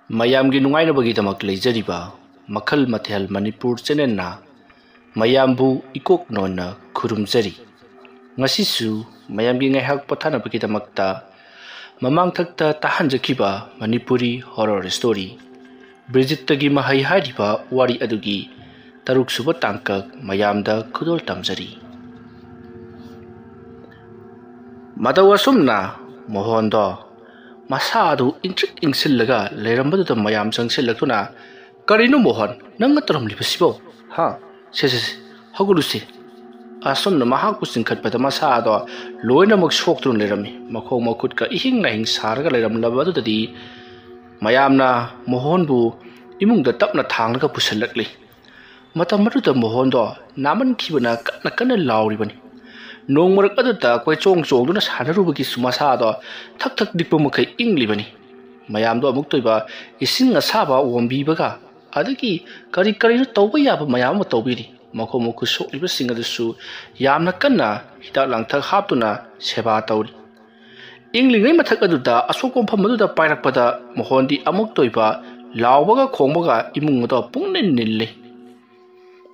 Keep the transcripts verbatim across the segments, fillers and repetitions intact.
ꯃꯌꯥꯝꯒꯤ ꯅꯨꯡꯉꯥꯏꯅꯕꯒꯤꯗꯃꯛ ꯂꯩꯖꯔꯤꯕ ꯃꯈꯜ ꯃꯊꯦꯜ ꯃꯅꯤꯄꯨꯔ ꯆꯦꯅꯦꯜꯅ ꯃꯌꯥꯝꯕꯨ ꯏꯀꯣꯛ ꯅꯣꯟꯅ ꯈꯨꯔꯨꯝꯖꯔꯤ꯫ ꯉꯁꯤꯁꯨ ꯃꯌꯥꯝꯒꯤ ꯉꯥꯏꯍꯥꯛ ꯄꯣꯊꯥꯅꯕꯒꯤꯗꯃꯛꯇ ꯃꯃꯥꯡꯊꯛꯇ ꯇꯥꯍꯟꯖꯈꯤꯕ ꯃꯅꯤꯄꯨꯔꯤ ꯍꯣꯔꯣꯔ ꯁ꯭ꯇꯣꯔꯤ ꯕ꯭ꯔꯤꯖꯤꯠꯇꯒꯤ ꯃꯍꯩ ꯍꯥꯏꯔꯤꯕ ꯋꯥꯔꯤ ꯑꯗꯨꯒꯤ ꯇꯔꯨꯛꯁꯨꯕ ꯇꯥꯡꯀꯛ ꯃꯌꯥꯝꯗ ꯈꯨꯗꯣꯜ ꯇꯝꯖꯔꯤ꯫ ꯃꯇꯧ ꯑꯁꯨꯝꯅ ꯃꯣꯍꯣꯟꯗꯣ ꯃꯁꯥ ꯑꯗꯨ ꯏꯪꯇ꯭ꯔꯤꯛ ꯏꯪꯁꯤꯜꯂꯒ ꯂꯩꯔꯝꯕꯗꯨꯗ ꯃꯌꯥꯝ ꯆꯪꯁꯤꯜꯂꯛꯇꯨꯅ, "ꯀꯔꯤꯅꯣ ꯃꯣꯍꯣꯟ, ꯅꯪꯅ ꯇꯧꯔꯝꯂꯤꯕꯁꯤꯕꯣ? ꯍꯥ? ꯁꯦ, ꯁꯦ, ꯁꯦ, ꯍꯧꯒꯠꯂꯨꯁꯦ꯫" ꯑꯁꯨꯝꯅ ꯃꯍꯥꯛꯄꯨ ꯆꯤꯡꯈꯠꯄꯗ ꯃꯁꯥ ꯑꯗꯣ ꯂꯣꯏꯅꯃꯛ ꯁꯣꯛꯇꯨꯅ ꯂꯩꯔꯝꯃꯤ꯫ ꯃꯈꯣꯡ ꯃꯈꯨꯠꯀ ꯏꯍꯤꯡ ꯅꯥꯍꯤꯡ ꯁꯥꯔꯒ ꯂꯩꯔꯝꯂꯕ ꯑꯗꯨꯗꯗꯤ ꯃꯌꯥꯝꯅ ꯃꯣꯍꯣꯟꯕꯨ ꯏꯃꯨꯡꯗ ꯇꯞꯅ ꯊꯥꯡꯂꯒ ꯄꯨꯁꯤꯜꯂꯛꯂꯤ꯫ ꯃꯇꯝ ꯑꯗꯨꯗ ꯃꯣꯍꯣꯟꯗꯣ ꯅꯥꯃꯟꯈꯤꯕꯅ ꯀꯟꯅ ꯀꯟꯅ ꯂꯥꯎꯔꯤꯕꯅꯤ꯫ ꯅꯣꯡ ꯃꯔꯛ ꯑꯗꯨꯗ ꯀꯣꯏꯆꯣꯡ ꯆꯣꯡꯗꯨꯅ ꯁꯥꯟꯅꯔꯨꯕꯒꯤꯁꯨ ꯃꯁꯥꯗꯣ ꯊꯛ ꯊꯛ ꯅꯤꯛꯄ ꯃꯈꯩ ꯏꯪꯂꯤꯕꯅꯤ꯫ ꯃꯌꯥꯝꯗꯣ ꯑꯃꯨꯛꯇ ꯑꯣꯏꯕ ꯏꯁꯤꯡ ꯑꯁꯥꯕ ꯑꯣꯝꯕꯤꯕꯒ ꯑꯗꯒꯤ ꯀꯔꯤ ꯀꯔꯤꯅꯣ ꯇꯧꯕ ꯌꯥꯕ ꯃꯌꯥꯝ ꯑꯃ ꯇꯧꯕꯤꯔꯤ꯫ ꯃꯈꯣꯡ ꯃꯈꯨꯠ ꯁꯣꯛꯂꯤꯕꯁꯤꯡ ꯑꯗꯨꯁꯨ ꯌꯥꯝꯅ ꯀꯟꯅ ꯍꯤꯗꯥꯛ ꯂꯥꯡꯊꯛ ꯍꯥꯞꯇꯨꯅ ꯁꯦꯕꯥ ꯇꯧꯔꯤ꯫ ꯏꯪꯂꯤꯉꯩ ꯃꯊꯛ ꯑꯗꯨꯗ ꯑꯁꯣꯛꯄ ꯃꯐꯝ ꯑꯗꯨꯗ ꯄꯥꯏꯔꯛꯄꯗ ꯃꯣꯍꯣꯟꯗꯤ ꯑꯃꯨꯛꯇ ꯑꯣꯏꯕ ꯂꯥꯎꯕꯒ ꯈꯣꯡꯕꯒ ꯏꯃꯨꯡ ꯑꯗꯣ ꯄꯨꯡꯅꯤꯜ ꯅꯤꯜꯂꯤ꯫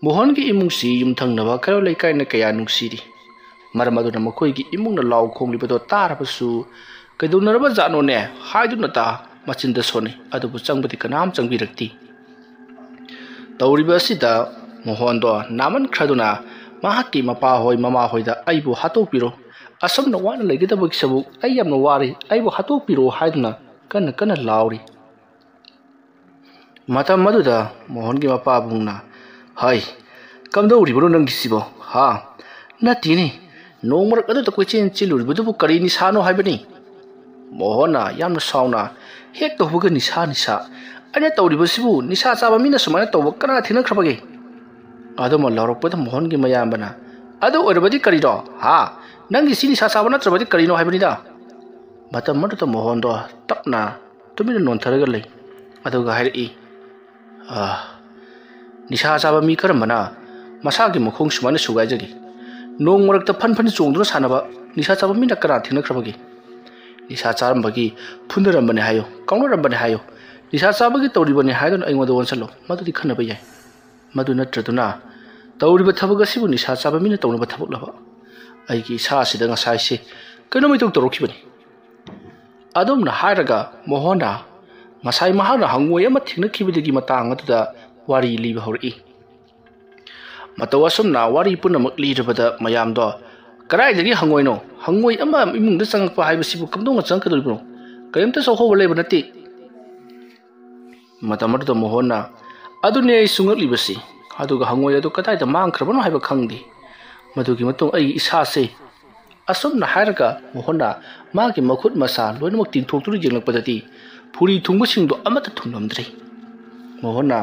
ꯃꯣꯍꯟꯒꯤ ꯏꯃꯨꯡꯁꯤ ꯌꯨꯝꯊꯪꯅꯕ ꯀꯩꯔꯣꯜ ꯂꯩꯀꯥꯏꯅ ꯀꯌꯥ ꯅꯨꯡꯁꯤꯔꯤ꯫ ꯃꯔꯝ ꯑꯗꯨꯅ ꯃꯈꯣꯏꯒꯤ ꯏꯃꯨꯡꯅ ꯂꯥꯎ ꯈꯣꯡꯂꯤꯕꯗꯣ ꯇꯥꯔꯕꯁꯨ "ꯀꯩꯗꯧꯅꯔꯕ ꯖꯥꯠꯅꯣꯅꯦ?" ꯍꯥꯏꯗꯨꯅꯇ ꯃꯆꯤꯟꯗ ꯁꯣꯟꯅꯩ꯫ ꯑꯗꯨꯕꯨ ꯆꯪꯕꯗꯤ ꯀꯅꯥꯝ ꯆꯪꯕꯤꯔꯛꯇꯦ꯫ ꯇꯧꯔꯤꯕ ꯑꯁꯤꯗ ꯃꯣꯍꯣꯟꯗꯣ ꯅꯥꯃꯟꯈ꯭ꯔꯗꯨꯅ ꯃꯍꯥꯛꯀꯤ ꯃꯄꯥꯍꯣꯏ ꯃꯃꯥꯍꯣꯏꯗ "ꯑꯩꯕꯨ ꯍꯥꯠꯇꯣꯛꯄꯤꯔꯣ, ꯑꯁꯨꯝꯅ ꯋꯥꯅ ꯂꯩꯒꯗꯕꯒꯤ ꯁꯔꯨꯛ ꯑꯩ ꯌꯥꯝꯅ ꯋꯥꯔꯤ, ꯑꯩꯕꯨ ꯍꯥꯠꯇꯣꯛꯄꯤꯔꯣ" ꯍꯥꯏꯗꯨꯅ ꯀꯟꯅ ꯀꯟꯅ ꯂꯥꯎꯔꯤ꯫ ꯃꯇꯝ ꯑꯗꯨꯗ ꯃꯣꯍꯟꯒꯤ ꯃꯄꯥꯕꯨꯡꯅ, "ꯍꯩ, ꯀꯝꯗꯧꯔꯤꯕꯅꯣ ꯅꯪꯒꯤꯁꯤꯕꯣ? ꯍꯥ? ꯅꯠꯇꯦꯅꯦ, ꯅꯣꯡ ꯃꯔꯛ ꯑꯗꯨꯗ ꯀꯣꯏꯆꯦꯟ ꯆꯦꯜꯂꯨꯔꯤꯕꯗꯨꯕꯨ ꯀꯔꯤ ꯅꯤꯁꯥꯅꯣ ꯍꯥꯏꯕꯅꯤ?" ꯃꯣꯍꯟꯅ ꯌꯥꯝꯅ ꯁꯥꯎꯅ, "ꯍꯦꯛ ꯇꯧꯕꯒ ꯅꯤꯁꯥ, ꯅꯤꯁꯥ꯫ ꯑꯩꯅ ꯇꯧꯔꯤꯕꯁꯤꯕꯨ ꯅꯤꯁꯥ ꯆꯥꯕ ꯃꯤꯅ ꯁꯨꯃꯥꯏꯅ ꯇꯧꯕ ꯀꯅꯥ ꯊꯦꯡꯅꯈ꯭ꯔꯕꯒꯦ?" ꯑꯗꯨꯃ ꯂꯥꯎꯔꯛꯄꯗ ꯃꯣꯍꯟꯒꯤ ꯃꯌꯥꯝꯕꯅ, "ꯑꯗꯨ ꯑꯣꯏꯔꯕꯗꯤ ꯀꯔꯤꯅꯣ? ꯍꯥ? ꯅꯪꯒꯤ ꯁꯤ ꯅꯤꯁꯥ ꯆꯥꯕ ꯅꯠꯇ꯭ꯔꯕꯗꯤ ꯀꯔꯤꯅꯣ ꯍꯥꯏꯕꯅꯤꯗ?" ꯃꯇꯝ ꯑꯗꯨꯗ ꯃꯣꯍꯟꯗꯣ ꯇꯞꯅ ꯇꯨꯃꯤꯟꯅ ꯅꯣꯟꯊꯔꯒ ꯂꯩ꯫ ꯑꯗꯨꯒ ꯍꯥꯏꯔꯛꯏ, "ꯑꯥ, ꯅꯤꯁꯥ ꯆꯥꯕ ꯃꯤ ꯀꯔꯝꯕꯅ ꯃꯁꯥꯒꯤ ꯃꯈꯣꯡ ꯁꯨꯃꯥꯏꯅ ꯁꯨꯒꯥꯏꯖꯒꯦ? ꯅꯣꯡ ꯃꯔꯛꯇ ꯐꯟ ꯐꯟ ꯆꯣꯡꯗꯨꯅ ꯁꯥꯟꯅꯕ ꯅꯤꯁꯥ ꯆꯥꯕ ꯃꯤꯅ ꯀꯅꯥ ꯊꯦꯡꯅꯈ꯭ꯔꯕꯒꯦ? ꯅꯤꯁꯥ ꯆꯥꯔꯝꯕꯒꯤ ꯐꯨꯅꯔꯝꯕꯅꯦ ꯍꯥꯏꯌꯣ, ꯀꯥꯎꯅꯔꯝꯕꯅꯦ ꯍꯥꯏꯌꯣ꯫ ꯅꯤꯁꯥ ꯆꯥꯕꯒꯤ ꯇꯧꯔꯤꯕꯅꯤ ꯍꯥꯏꯗꯨꯅ ꯑꯩꯉꯣꯟꯗ ꯑꯣꯟꯁꯤꯜꯂꯣ, ꯃꯗꯨꯗꯤ ꯈꯟꯅꯕ ꯌꯥꯏ꯫ ꯃꯗꯨ ꯅꯠꯇ꯭ꯔꯗꯨꯅ ꯇꯧꯔꯤꯕ ꯊꯕꯛ ꯑꯁꯤꯕꯨ ꯅꯤꯁꯥ ꯆꯥꯕ ꯃꯤꯅ ꯇꯧꯅꯕ ꯊꯕꯛꯂꯕ? ꯑꯩꯒꯤ ꯏꯁꯥ ꯑꯁꯤꯗ ꯉꯁꯥꯏꯁꯦ ꯀꯩꯅꯣꯝ ꯏꯇꯧ ꯇꯧꯔꯛꯈꯤꯕꯅꯤ꯫ ꯑꯗꯨꯝꯅ ꯍꯥꯏꯔꯒ ꯃꯣꯍꯟꯅ ꯉꯁꯥꯏ ꯃꯍꯥꯛꯅ ꯍꯪꯉꯣꯏ ꯑꯃ ꯊꯦꯡꯅꯈꯤꯕꯗꯒꯤ ꯃꯇꯥꯡ ꯑꯗꯨꯗ ꯋꯥꯔꯤ ꯂꯤꯕ ꯍꯧꯔꯛꯏ꯫ ꯃꯇꯧ ꯑꯁꯨꯝꯅ ꯋꯥꯔꯤ ꯄꯨꯝꯅꯃꯛ ꯂꯤꯔꯕꯗ ꯃꯌꯥꯝꯗꯣ, "ꯀꯗꯥꯏꯗꯒꯤ ꯍꯪꯉꯣꯏꯅꯣ? ꯍꯪꯉꯣꯏ ꯑꯃ ꯏꯃꯨꯡꯗ ꯆꯪꯉꯛꯄ ꯍꯥꯏꯕꯁꯤꯕꯨ ꯀꯝꯗꯧꯅ ꯆꯪꯉꯛꯀꯗꯧꯔꯤꯕꯅꯣ? ꯀꯔꯤꯝꯇ ꯆꯥꯎꯍꯧꯕ ꯂꯩꯕ ꯅꯠꯇꯦ꯫" ꯃꯇꯝ ꯑꯗꯨꯗ ꯃꯣꯍꯟꯅ, "ꯑꯗꯨꯅꯦ ꯑꯩꯁꯨ ꯉꯛꯂꯤꯕꯁꯤ꯫ ꯑꯗꯨꯒ ꯍꯪꯉꯣꯏ ꯑꯗꯨ ꯀꯗꯥꯏꯗ ꯃꯥꯡꯈ꯭ꯔꯕꯅꯣ ꯍꯥꯏꯕ ꯈꯪꯗꯦ꯫ ꯃꯗꯨꯒꯤ ꯃꯇꯨꯡ ꯑꯩꯒꯤ ꯏꯁꯥꯁꯦ," ꯑꯁꯨꯝꯅ ꯍꯥꯏꯔꯒ ꯃꯣꯍꯟꯅ ꯃꯥꯒꯤ ꯃꯈꯨꯠ ꯃꯁꯥ ꯂꯣꯏꯅꯃꯛ ꯇꯤꯡꯊꯣꯛꯇꯨꯅ ꯌꯦꯡꯂꯛꯄꯗꯗꯤ ꯐꯨꯔꯤ ꯊꯨꯡꯕꯁꯤꯡꯗꯣ ꯑꯃꯠꯇ ꯊꯨꯡꯂꯝꯗ꯭ꯔꯤ꯫ ꯃꯣꯍꯟꯅ,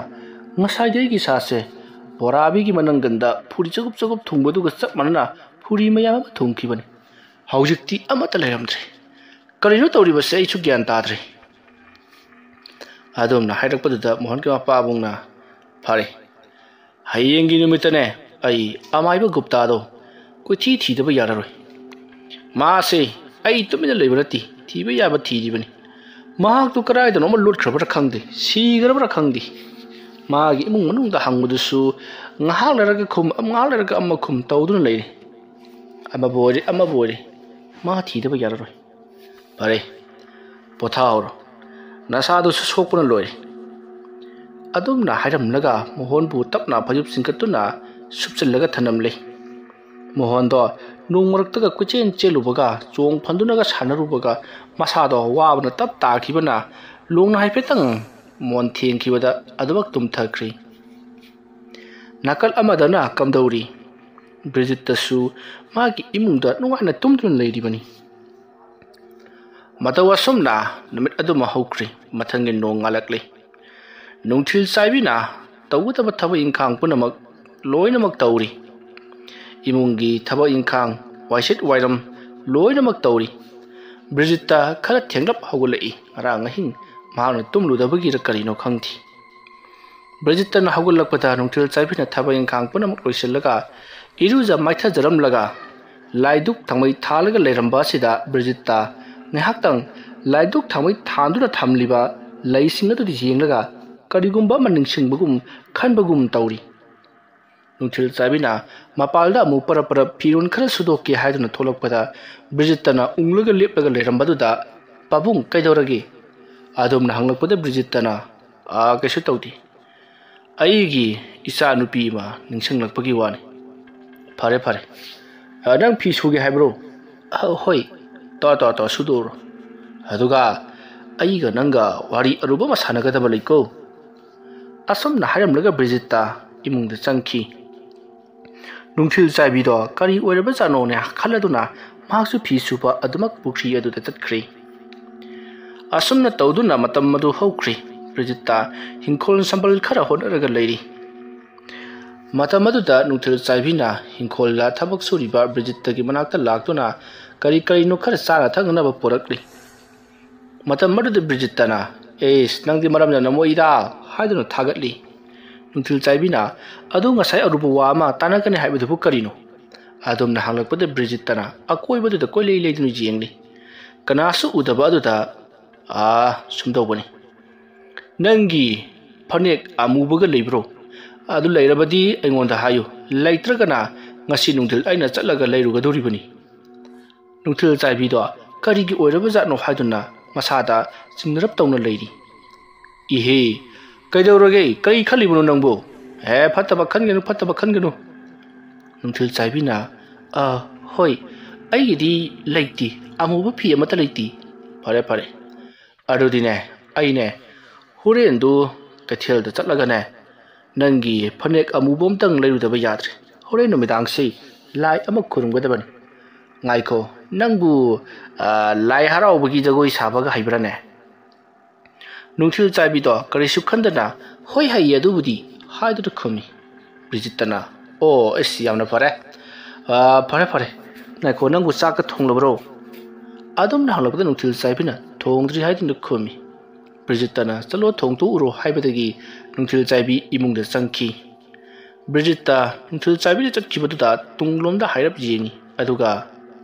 "ꯉꯁꯥꯏꯗꯤ ꯑꯩꯒꯤ ꯏꯁꯥꯁꯦ ꯕꯣꯔꯥꯕꯤꯒꯤ ꯃꯅꯪꯒꯟꯗ ꯐꯨꯔꯤ ꯆꯒꯨꯞ ꯆꯒꯨꯞ ꯊꯨꯡꯕꯗꯨꯒ ꯆꯞ ꯃꯥꯟꯅꯅ ꯐꯨꯔꯤ ꯃꯌꯥꯝ ꯑꯃ ꯊꯨꯡꯈꯤꯕꯅꯤ꯫ ꯍꯧꯖꯤꯛꯇꯤ ꯑꯃꯠꯇ ꯂꯩꯔꯝꯗ꯭ꯔꯦ꯫ ꯀꯔꯤꯅꯣ ꯇꯧꯔꯤꯕꯁꯦ? ꯑꯩꯁꯨ ꯒ꯭ꯌꯥꯟ ꯇꯥꯗ꯭ꯔꯦ꯫" ꯑꯗꯨꯝꯅ ꯍꯥꯏꯔꯛꯄꯗꯨꯗ ꯃꯣꯍꯟꯒꯤ ꯃꯄꯥꯕꯨꯡꯅ, "ꯐꯔꯦ, ꯍꯌꯦꯡꯒꯤ ꯅꯨꯃꯤꯠꯇꯅꯦ ꯑꯩ ꯑꯃꯥꯏꯕ ꯒꯨꯞꯇꯥꯗꯣ ꯀꯣꯏꯊꯤ ꯊꯤꯗꯕ ꯌꯥꯔꯔꯣꯏ꯫ ꯃꯥꯁꯦ ꯑꯩ ꯇꯨꯃꯤꯟꯅ ꯂꯩꯕ ꯅꯠꯇꯦ, ꯊꯤꯕ ꯌꯥꯕ ꯊꯤꯔꯤꯕꯅꯤ꯫ ꯃꯍꯥꯛꯇꯨ ꯀꯗꯥꯏꯗꯅꯣ ꯑꯃ ꯂꯨꯠꯈ꯭ꯔꯕ꯭ꯔꯥ ꯈꯪꯗꯦ, ꯁꯤꯈ꯭ꯔꯕ꯭ꯔꯥ ꯈꯪꯗꯦ꯫ ꯃꯥꯒꯤ ꯏꯃꯨꯡ ꯃꯅꯨꯡꯗ ꯍꯪꯕꯗꯨꯁꯨ ꯉꯥꯏꯍꯥꯛ ꯂꯩꯔꯒ ꯈꯨꯝ, ꯉꯥꯏꯍꯥꯛ ꯂꯩꯔꯒ ꯑꯃ ꯈꯨꯝ ꯇꯧꯗꯨꯅ ꯂꯩꯔꯦ꯫ ꯑꯃꯕꯨ ꯑꯣꯏꯔꯦ, ꯑꯃꯕꯨ ꯑꯣꯏꯔꯦ, ꯃꯥ ꯊꯤꯗꯕ ꯌꯥꯔꯔꯣꯏ꯫ ꯐꯔꯦ, ꯄꯣꯊꯥꯍꯧꯔꯣ, ꯅꯁꯥꯗꯨꯁꯨ ꯁꯣꯛꯄꯅ ꯂꯣꯏꯔꯦ꯫" ꯑꯗꯨꯝꯅ ꯍꯥꯏꯔꯝꯂꯒ ꯃꯣꯍꯟꯕꯨ ꯇꯞꯅ ꯐꯩꯖꯨꯞ ꯆꯤꯡꯈꯠꯇꯨꯅ ꯁꯨꯞꯆꯤꯜꯂꯒ ꯊꯅꯝꯂꯦ꯫ ꯃꯣꯍꯟꯗꯣ ꯅꯣꯡ ꯃꯔꯛꯇꯒ ꯀꯣꯏꯆꯦꯟ ꯆꯦꯜꯂꯨꯕꯒ, ꯆꯣꯡ ꯐꯟꯗꯨꯅꯒ ꯁꯥꯟꯅꯔꯨꯕꯒ, ꯃꯁꯥꯗꯣ ꯋꯥꯕꯅ ꯇꯞ ꯇꯥꯈꯤꯕꯅ ꯂꯣꯡꯅ ꯍꯥꯏꯐꯦꯠꯇꯪ ꯃꯣꯟ ꯊꯦꯡꯈꯤꯕꯗ ꯑꯗꯨꯃꯛ ꯇꯨꯝꯊꯈ꯭ꯔꯤ꯫ ꯅꯥꯀꯜ ꯑꯃꯗꯅ ꯀꯝꯗꯧꯔꯤ? ꯕ꯭ꯔꯤꯖꯤꯠꯇꯁꯨ ꯃꯥꯒꯤ ꯏꯃꯨꯡꯗ ꯅꯨꯡꯉꯥꯏꯅ ꯇꯨꯝꯗꯨꯅ ꯂꯩꯔꯤꯕꯅꯤ꯫ ꯃꯇꯧ ꯑꯁꯨꯝꯅ ꯅꯨꯃꯤꯠ ꯑꯗꯨꯃ ꯍꯧꯈ꯭ꯔꯤ꯫ ꯃꯊꯪꯒꯤ ꯅꯣꯡ ꯉꯥꯜꯂꯛꯂꯤ꯫ ꯅꯨꯡꯊꯤꯜ ꯆꯥꯏꯕꯤꯅ ꯇꯧꯒꯗꯕ ꯊꯕꯛ ꯏꯪꯈꯥꯡ ꯄꯨꯝꯅꯃꯛ ꯂꯣꯏꯅꯃꯛ ꯇꯧꯔꯤ꯫ ꯏꯃꯨꯡꯒꯤ ꯊꯕꯛ ꯏꯪꯈꯥꯡ, ꯋꯥꯏꯁꯤꯠ ꯋꯥꯏꯔꯝ ꯂꯣꯏꯅꯃꯛ ꯇꯧꯔꯤ꯫ ꯕ꯭ꯔꯤꯖꯤꯠꯇ ꯈꯔ ꯊꯦꯡꯂꯞ ꯍꯧꯒꯠꯂꯛꯏ꯫ ꯉꯔꯥꯡ ꯑꯍꯤꯡ ꯃꯍꯥꯛꯅ ꯇꯨꯝꯂꯨꯗꯕꯒꯤꯔ ꯀꯔꯤꯅꯣ ꯈꯪꯗꯦ꯫ ꯕ꯭ꯔꯤꯖꯤꯠꯇꯅ ꯍꯧꯒꯠꯂꯛꯄꯗ ꯅꯨꯡꯊꯤꯜ ꯆꯥꯏꯕꯤꯅ ꯊꯕꯛ ꯏꯪꯈꯥꯡ ꯄꯨꯝꯅꯃꯛ ꯂꯣꯏꯁꯤꯜꯂꯒ ꯏꯔꯨꯖ ꯃꯥꯏꯊꯖꯔꯝꯂꯒ ꯂꯥꯏꯗꯨꯛ ꯊꯥꯡꯃꯩ ꯊꯥꯜꯂꯒ ꯂꯩꯔꯝꯕ ꯑꯁꯤꯗ ꯕ꯭ꯔꯤꯖꯤꯠꯇ ꯉꯥꯏꯍꯥꯛꯇꯪ ꯂꯥꯏꯗꯨꯛ ꯊꯥꯡꯃꯩ ꯊꯥꯟꯗꯨꯅ ꯊꯝꯂꯤꯕ ꯂꯩꯁꯤꯡ ꯑꯗꯨꯗ ꯌꯦꯡꯂꯒ ꯀꯔꯤꯒꯨꯝꯕ ꯑꯃ ꯅꯤꯡꯁꯤꯡꯕꯒꯨꯝ ꯈꯟꯕꯒꯨꯝ ꯇꯧꯔꯤ꯫ ꯅꯨꯡꯊꯤꯜ ꯆꯥꯏꯕꯤꯅ ꯃꯄꯥꯜꯗ ꯑꯃꯨꯛ ꯄꯔꯞ ꯄꯔꯞ ꯐꯤꯔꯣꯜ ꯈꯔ ꯁꯨꯗꯣꯛꯀꯦ ꯍꯥꯏꯗꯨꯅ ꯊꯣꯛꯂꯛꯄꯗ, ꯕ꯭ꯔꯤꯖꯤꯠꯇꯅ ꯎꯪꯂꯒ ꯂꯦꯞꯂꯒ ꯂꯩꯔꯝꯕꯗꯨꯗ, "ꯄꯥꯕꯨꯡ, ꯀꯩꯗꯧꯔꯒꯦ?" ꯑꯗꯣꯝꯅ ꯍꯪꯂꯛꯄꯗ ꯕ꯭ꯔꯤꯖꯤꯠꯇꯅ, "ꯑꯥ, ꯀꯩꯁꯨ ꯇꯧꯗꯦ꯫ ꯑꯩꯒꯤ ꯏꯆꯥ ꯅꯨꯄꯤ ꯑꯃ ꯅꯤꯡꯁꯤꯡꯂꯛꯄꯒꯤ ꯋꯥꯅꯤ꯫" "ꯐꯔꯦ, ꯐꯔꯦ꯫ ꯑ, ꯅꯪ ꯐꯤ ꯁꯨꯒꯦ ꯍꯥꯏꯕ꯭ꯔꯣ?" "ꯑ, ꯍꯣꯏ꯫" "ꯇꯣ, ꯇꯣ, ꯇꯣ, ꯁꯨꯗꯣꯛꯎꯔꯣ꯫ ꯑꯗꯨꯒ ꯑꯩꯒ ꯅꯪꯒ ꯋꯥꯔꯤ ꯑꯔꯨꯕ ꯑꯃ ꯁꯥꯟꯅꯒꯗꯕ ꯂꯩꯀꯣ꯫" ꯑꯁꯨꯝꯅ ꯍꯥꯏꯔꯝꯂꯒ ꯕ꯭ꯔꯤꯖꯤꯠꯇ ꯏꯃꯨꯡꯗ ꯆꯪꯈꯤ꯫ ꯅꯨꯡꯊꯤꯜ ꯆꯥꯏꯕꯤꯗꯣ ꯀꯔꯤ ꯑꯣꯏꯔꯕꯖꯥꯠꯅꯣꯅꯦ ꯈꯜꯂꯗꯨꯅ ꯃꯍꯥꯛꯁꯨ ꯐꯤ ꯁꯨꯕ ꯑꯗꯨꯃꯛ ꯄꯨꯈ꯭ꯔꯤ ꯑꯗꯨꯗ ꯆꯠꯈ꯭ꯔꯦ꯫ ꯑꯁꯨꯝꯅ ꯇꯧꯗꯨꯅ ꯃꯇꯝ ꯑꯗꯨ ꯍꯧꯈ꯭ꯔꯦ꯫ ꯕ꯭ꯔꯤꯖꯤꯠꯇ ꯍꯤꯡꯈꯣꯜ ꯁꯝꯕꯜ ꯈꯔ ꯍꯣꯠꯅꯔꯒ ꯂꯩꯔꯤ꯫ ꯃꯇꯝ ꯑꯗꯨꯗ ꯅꯨꯡꯊꯤꯜ ꯆꯥꯏꯕꯤꯅ ꯍꯤꯡꯈꯣꯜꯗ ꯊꯕꯛ ꯁꯨꯔꯤꯕ ꯕ꯭ꯔꯤꯖꯤꯠꯇꯒꯤ ꯃꯅꯥꯛꯇ ꯂꯥꯛꯇꯨꯅ ꯀꯔꯤ ꯀꯔꯤꯅꯣ ꯈꯔ ꯆꯥꯅ ꯊꯛꯅꯅꯕ ꯄꯨꯔꯛꯂꯤ꯫ ꯃꯇꯝ ꯑꯗꯨꯗ ꯕ꯭ꯔꯤꯖꯤꯠꯇꯅ, "ꯑꯦꯁ, ꯅꯪꯗꯤ ꯃꯔꯝ ꯌꯥꯝꯅ ꯃꯣꯛꯏꯗ" ꯍꯥꯏꯗꯨꯅ ꯊꯥꯒꯠꯂꯤ꯫ ꯅꯨꯡꯊꯤꯜ ꯆꯥꯏꯕꯤꯅ, "ꯑꯗꯨ ꯉꯁꯥꯏ ꯑꯔꯨꯕ ꯋꯥ ꯑꯃ ꯇꯥꯟꯅꯒꯅꯤ ꯍꯥꯏꯕꯗꯨꯕꯨ ꯀꯔꯤꯅꯣ?" ꯑꯗꯣꯝꯅ ꯍꯪꯂꯛꯄꯗ ꯕ꯭ꯔꯤꯖꯤꯠꯇꯅ ꯑꯀꯣꯏꯕꯗꯨꯗ ꯀꯣꯏꯂꯩ ꯂꯩꯗꯨꯅ ꯌꯦꯡꯂꯤ꯫ ꯀꯅꯥꯁꯨ ꯎꯗꯕ ꯑꯗꯨꯗ, "ꯑꯥ, ꯁꯨꯝ ꯇꯧꯕꯅꯤ꯫ ꯅꯪꯒꯤ ꯐꯅꯦꯛ ꯑꯃꯨꯕꯒ ꯂꯩꯕ꯭ꯔꯣ? ꯑꯗꯨ ꯂꯩꯔꯕꯗꯤ ꯑꯩꯉꯣꯟꯗ ꯍꯥꯏꯌꯨ, ꯂꯩꯇ꯭ꯔꯒꯅ ꯉꯁꯤ ꯅꯨꯡꯊꯤꯜ ꯑꯩꯅ ꯆꯠꯂꯒ ꯂꯩꯔꯨꯒꯗꯧꯔꯤꯕꯅꯤ꯫" ꯅꯨꯡꯊꯤꯜ ꯆꯥꯏꯕꯤꯗꯣ ꯀꯔꯤꯒꯤ ꯑꯣꯏꯔꯕꯖꯥꯠꯅꯣ ꯍꯥꯏꯗꯨꯅ ꯃꯁꯥꯗ ꯆꯤꯡꯅꯔꯞ ꯇꯧꯅ ꯂꯩꯔꯤ꯫ "ꯏꯍꯦ, ꯀꯩꯗꯧꯔꯒꯦ? ꯀꯔꯤ ꯈꯜꯂꯤꯕꯅꯣ ꯅꯪꯕꯨ? ꯑꯦ, ꯐꯠꯇꯕ ꯈꯟꯒꯅꯨ, ꯐꯠꯇꯕ ꯈꯟꯒꯅꯨ꯫" ꯅꯨꯡꯊꯤꯜ ꯆꯥꯏꯕꯤꯅ, "ꯑ, ꯍꯣꯏ, ꯑꯩꯒꯤꯗꯤ ꯂꯩꯇꯦ, ꯑꯃꯨꯕ ꯐꯤ ꯑꯃꯠꯇ ꯂꯩꯇꯦ꯫" "ꯐꯔꯦ, ꯐꯔꯦ꯫ ꯑꯗꯨꯗꯤꯅꯦ, ꯑꯩꯅꯦ, ꯍꯣꯔꯦꯟꯗꯨ ꯀꯩꯊꯦꯜꯗ ꯆꯠꯂꯒꯅꯦ, ꯅꯪꯒꯤ ꯐꯅꯦꯛ ꯑꯃꯨꯕ ꯑꯝꯇꯪ ꯂꯩꯔꯨꯗꯕ ꯌꯥꯗ꯭ꯔꯦ꯫ ꯍꯣꯔꯦꯟ ꯅꯨꯃꯤꯗꯥꯡꯁꯤ ꯂꯥꯏ ꯑꯃ ꯈꯨꯔꯨꯝꯒꯗꯕꯅꯤ꯫ ꯉꯥꯏꯈꯣ, ꯅꯪꯕꯨ, ꯑ, ꯂꯥꯏ ꯍꯔꯥꯎꯕꯒꯤ ꯖꯒꯣꯏ ꯁꯥꯕꯒ ꯍꯩꯕ꯭ꯔꯥꯅꯦ?" ꯅꯨꯡꯊꯤꯜ ꯆꯥꯏꯕꯤꯗꯣ ꯀꯔꯤꯁꯨ ꯈꯟꯗꯅ, "ꯍꯣꯏ, ꯍꯩꯌꯦ ꯑꯗꯨꯕꯨꯗꯤ" ꯍꯥꯏꯗꯨꯅ ꯈꯨꯝꯃꯤ꯫ ꯕ꯭ꯔꯤꯖꯤꯠꯇꯅ, "ꯑꯣ, ꯑꯁ, ꯌꯥꯝꯅ ꯐꯔꯦ꯫ ꯑ, ꯐꯔꯦ, ꯐꯔꯦ꯫ ꯉꯥꯏꯈꯣ, ꯅꯪꯕꯨ ꯆꯥꯛꯀ ꯊꯣꯡꯂꯕ꯭ꯔꯣ?" ꯑꯗꯨꯝꯅ ꯍꯪꯂꯛꯄꯗ ꯅꯨꯡꯊꯤꯜ ꯆꯥꯏꯕꯤꯅ, "ꯊꯣꯡꯗ꯭ꯔꯤ" ꯍꯥꯏꯗꯨꯅ ꯈꯨꯝꯃꯤ꯫ ꯕ꯭ꯔꯤꯖꯤꯠꯇꯅ, "ꯆꯠꯂꯣ, ꯊꯣꯡꯗꯣꯛꯎꯔꯣ" ꯍꯥꯏꯕꯗꯒꯤ ꯅꯨꯡꯊꯤꯜ ꯆꯥꯏꯕꯤ ꯏꯃꯨꯡꯗ ꯆꯪꯈꯤ꯫ ꯕ꯭ꯔꯤꯖꯤꯠꯇ ꯅꯨꯡꯊꯤꯜ ꯆꯥꯏꯕꯤꯅ ꯆꯠꯈꯤꯕꯗꯨꯗ ꯇꯨꯡꯂꯣꯝꯗ ꯍꯥꯏꯔꯞ ꯌꯦꯡꯉꯤ, ꯑꯗꯨꯒ,